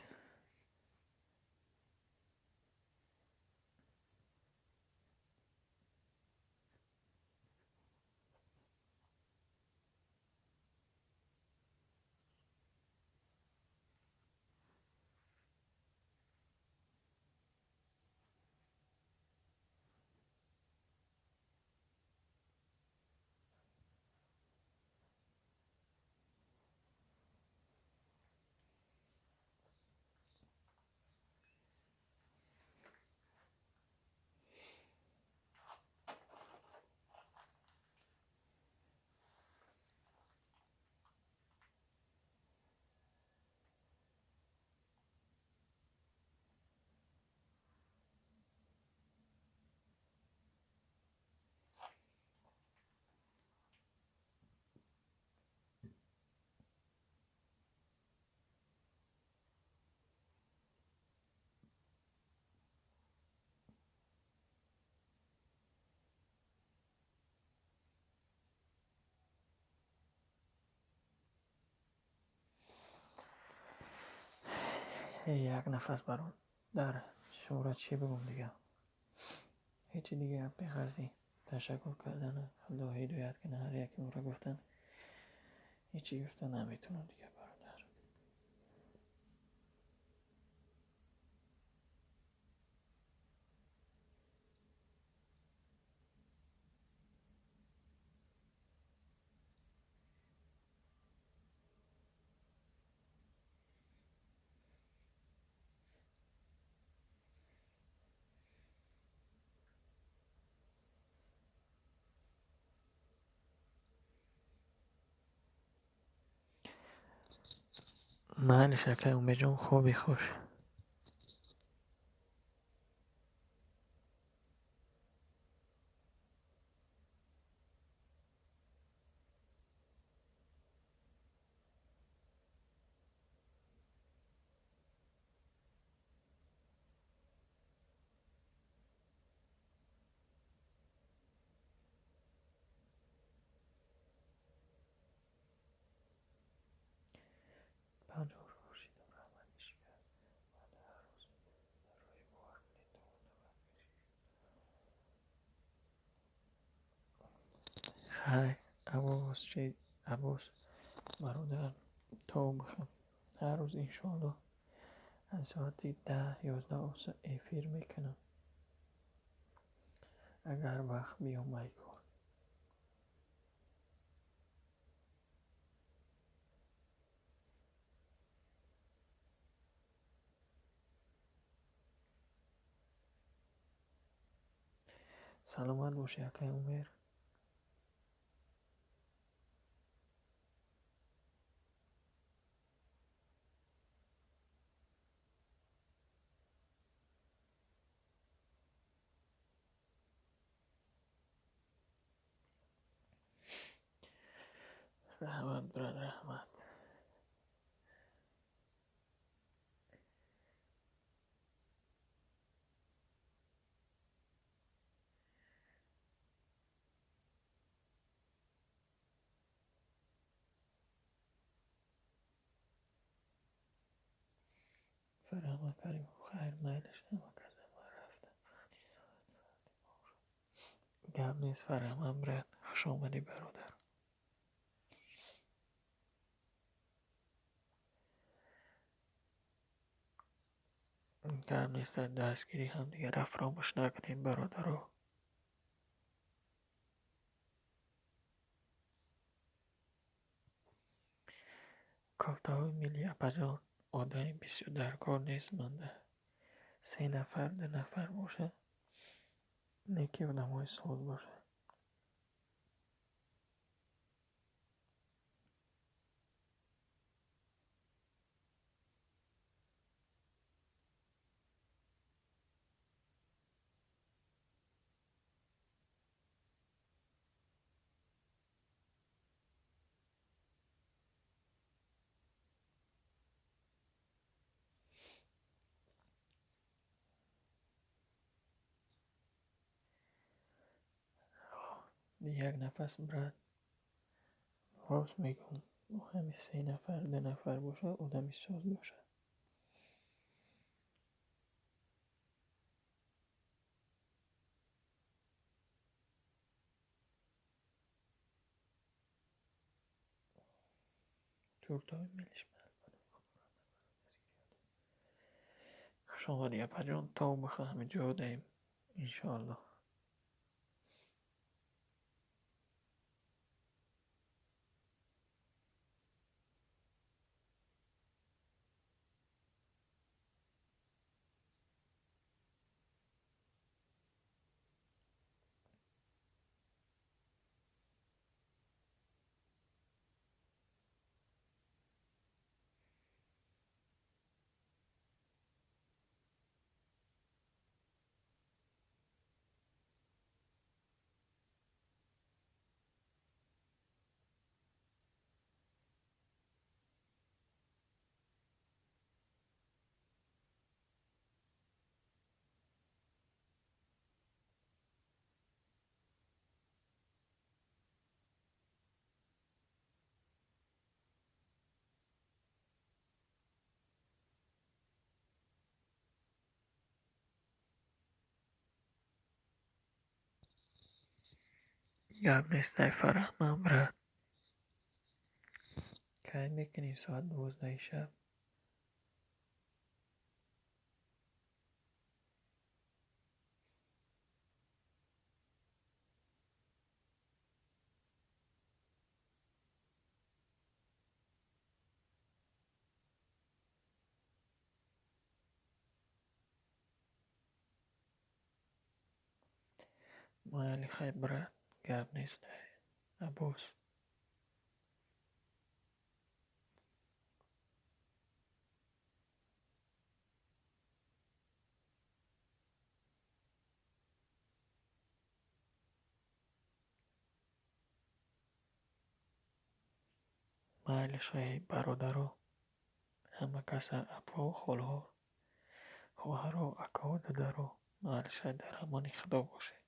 Speaker 1: Як нафас бародар, шуморо чӣ бигӯм дига? Ҳечи дига беғарзи ташаккур кардану Худо ҳидоят кунад ҳар яке моро гуфтан. Ҳечи гуфта наметавонам дига бародар. Майли шакай Умедҷон, хоби хуш. Хай, Аббос, чи Аббос, бародар, то бихам. Ҳар рӯз иншоаллоҳ аз соати 10-11 оса эфир мекунам. Агар вақт биём ай кор. Саломат бошӣ, акай Умер. Раҳмат, брат, раҳмат. Фарҳама Каримов, хайр, майлаш, ҳама каза ман рафтам. Гап нест, Фарҳама, брат, хуш омадӣ, бародар. Гап нест, дастгирии ҳамдигарро фаромӯш накунем, бародаро. Кофтаҳои миллӣ, апаҷон, одами бисёр дар кор нест манда. 3 нафар, 2 нафар бошад, не ки одамҳои соз бошад. Як нафас, брат, рост мегӯм, ҳами 3 нафар, 2 нафар бошад, одами соз бошад. Туртҳои миллиш. Хуш омадӣ, апаҷон, то бихоҳ ҳамин ҷо даем, иншоаллоҳ. Гап нестай, Фараҳманд, брат. Кай мекунӣ? Соат 12-и шаб. Майли, хай, брат, гап нестай. Аббос. Майли, хай, бародаро. Ҳама каса, апо, холҳо, хоҳаро, акаҳо, дадаро. Майли, хай, дар амони Худо бошед.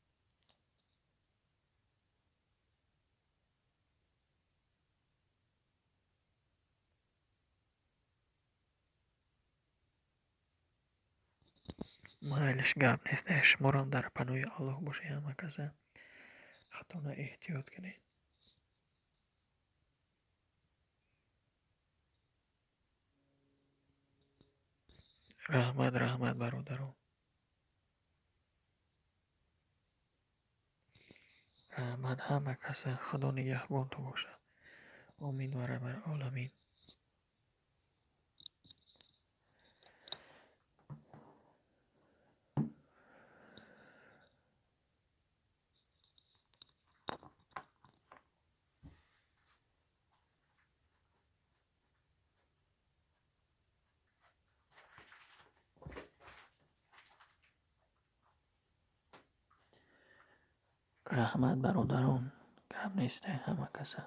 Speaker 1: Майлиш, гап нест. Шуморам дар паноҳи Аллоҳ бошед, ҳама каса. Худтона эҳтиёт кунед. Раҳмат, раҳмат, бародарон. Раҳмат ҳама каса. Худо нигаҳбонтон бошад. Омин ва раббал оламин. Раҳмат, бародарон. Гап нестай, ҳама каса.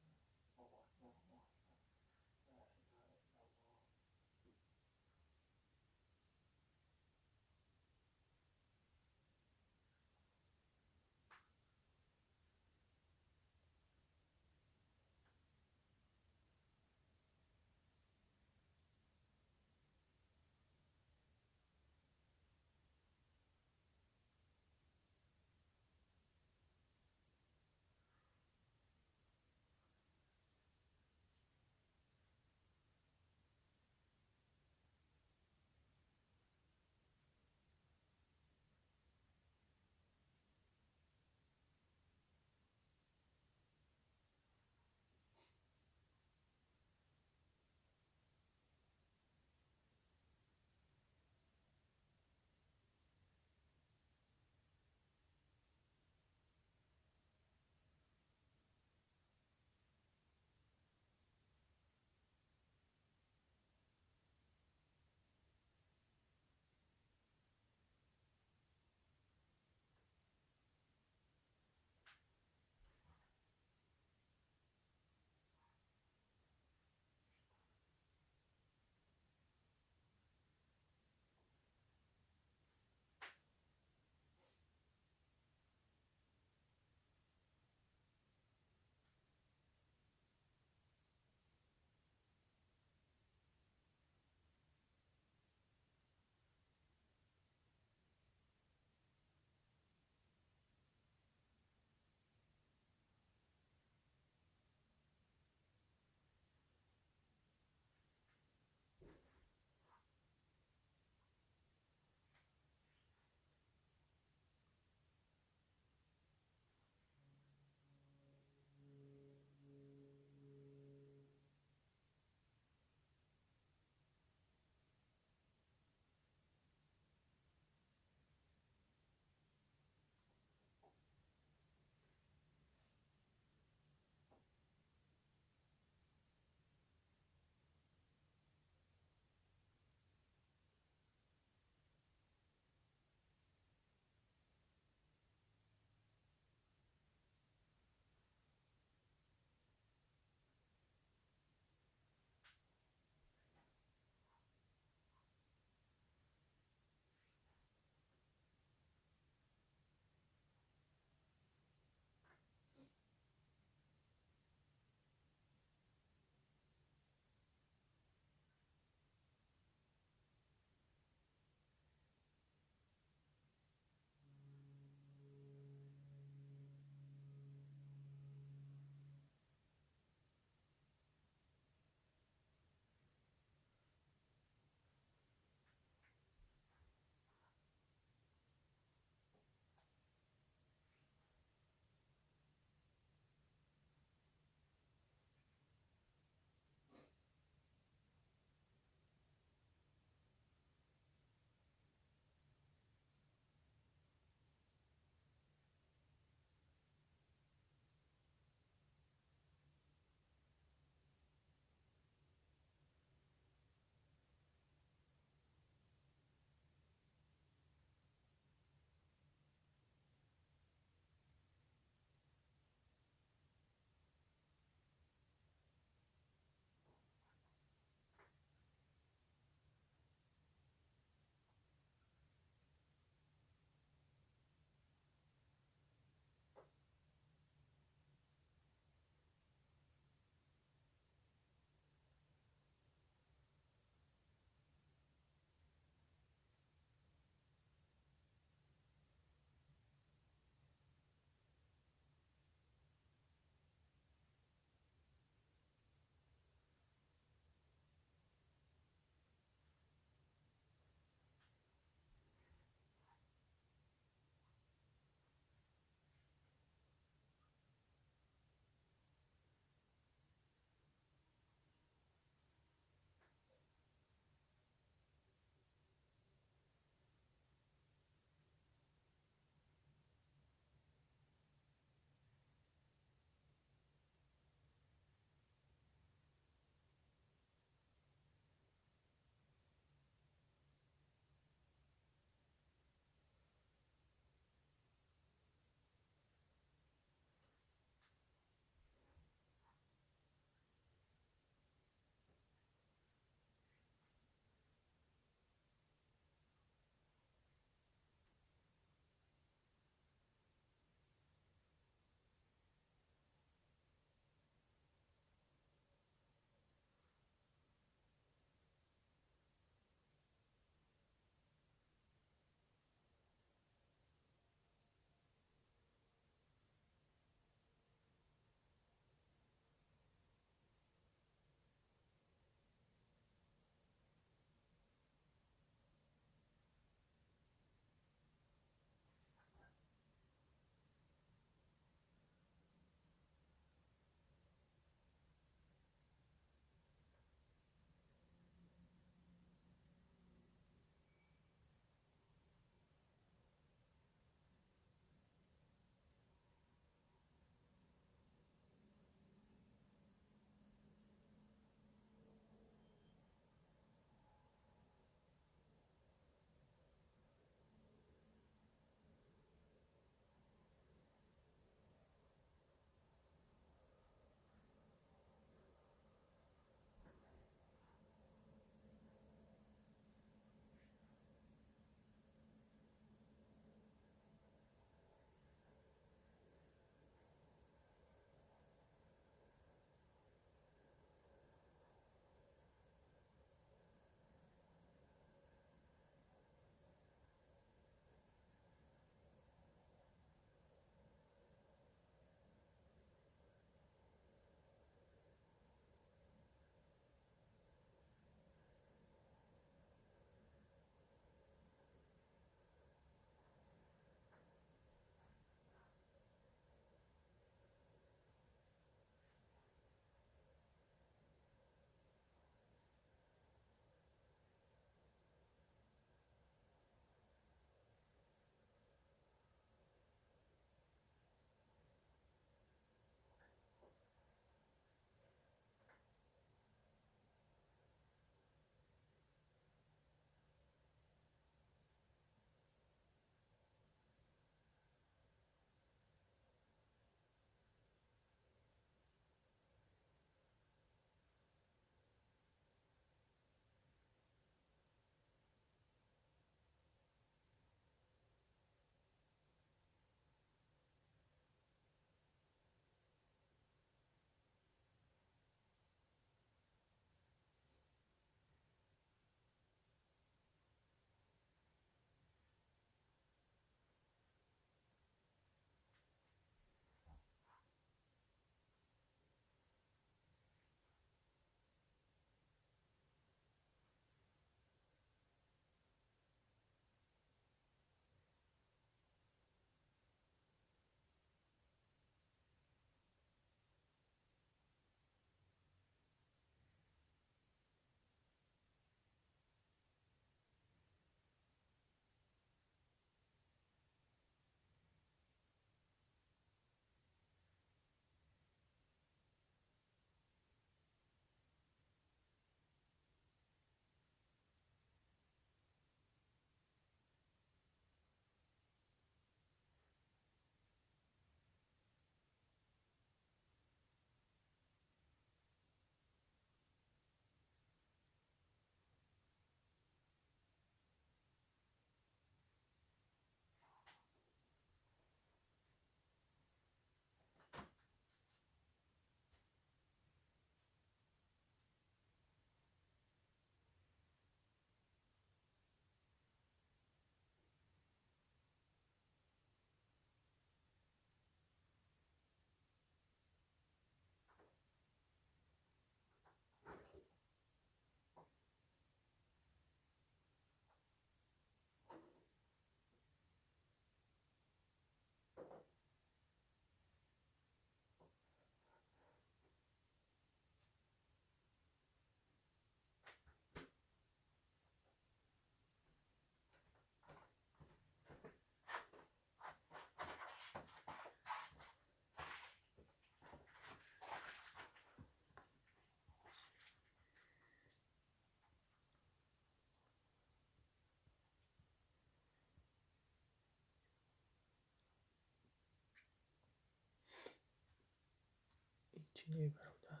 Speaker 1: Чӣ не, бародар?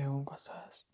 Speaker 1: Ягон кас ҳаст?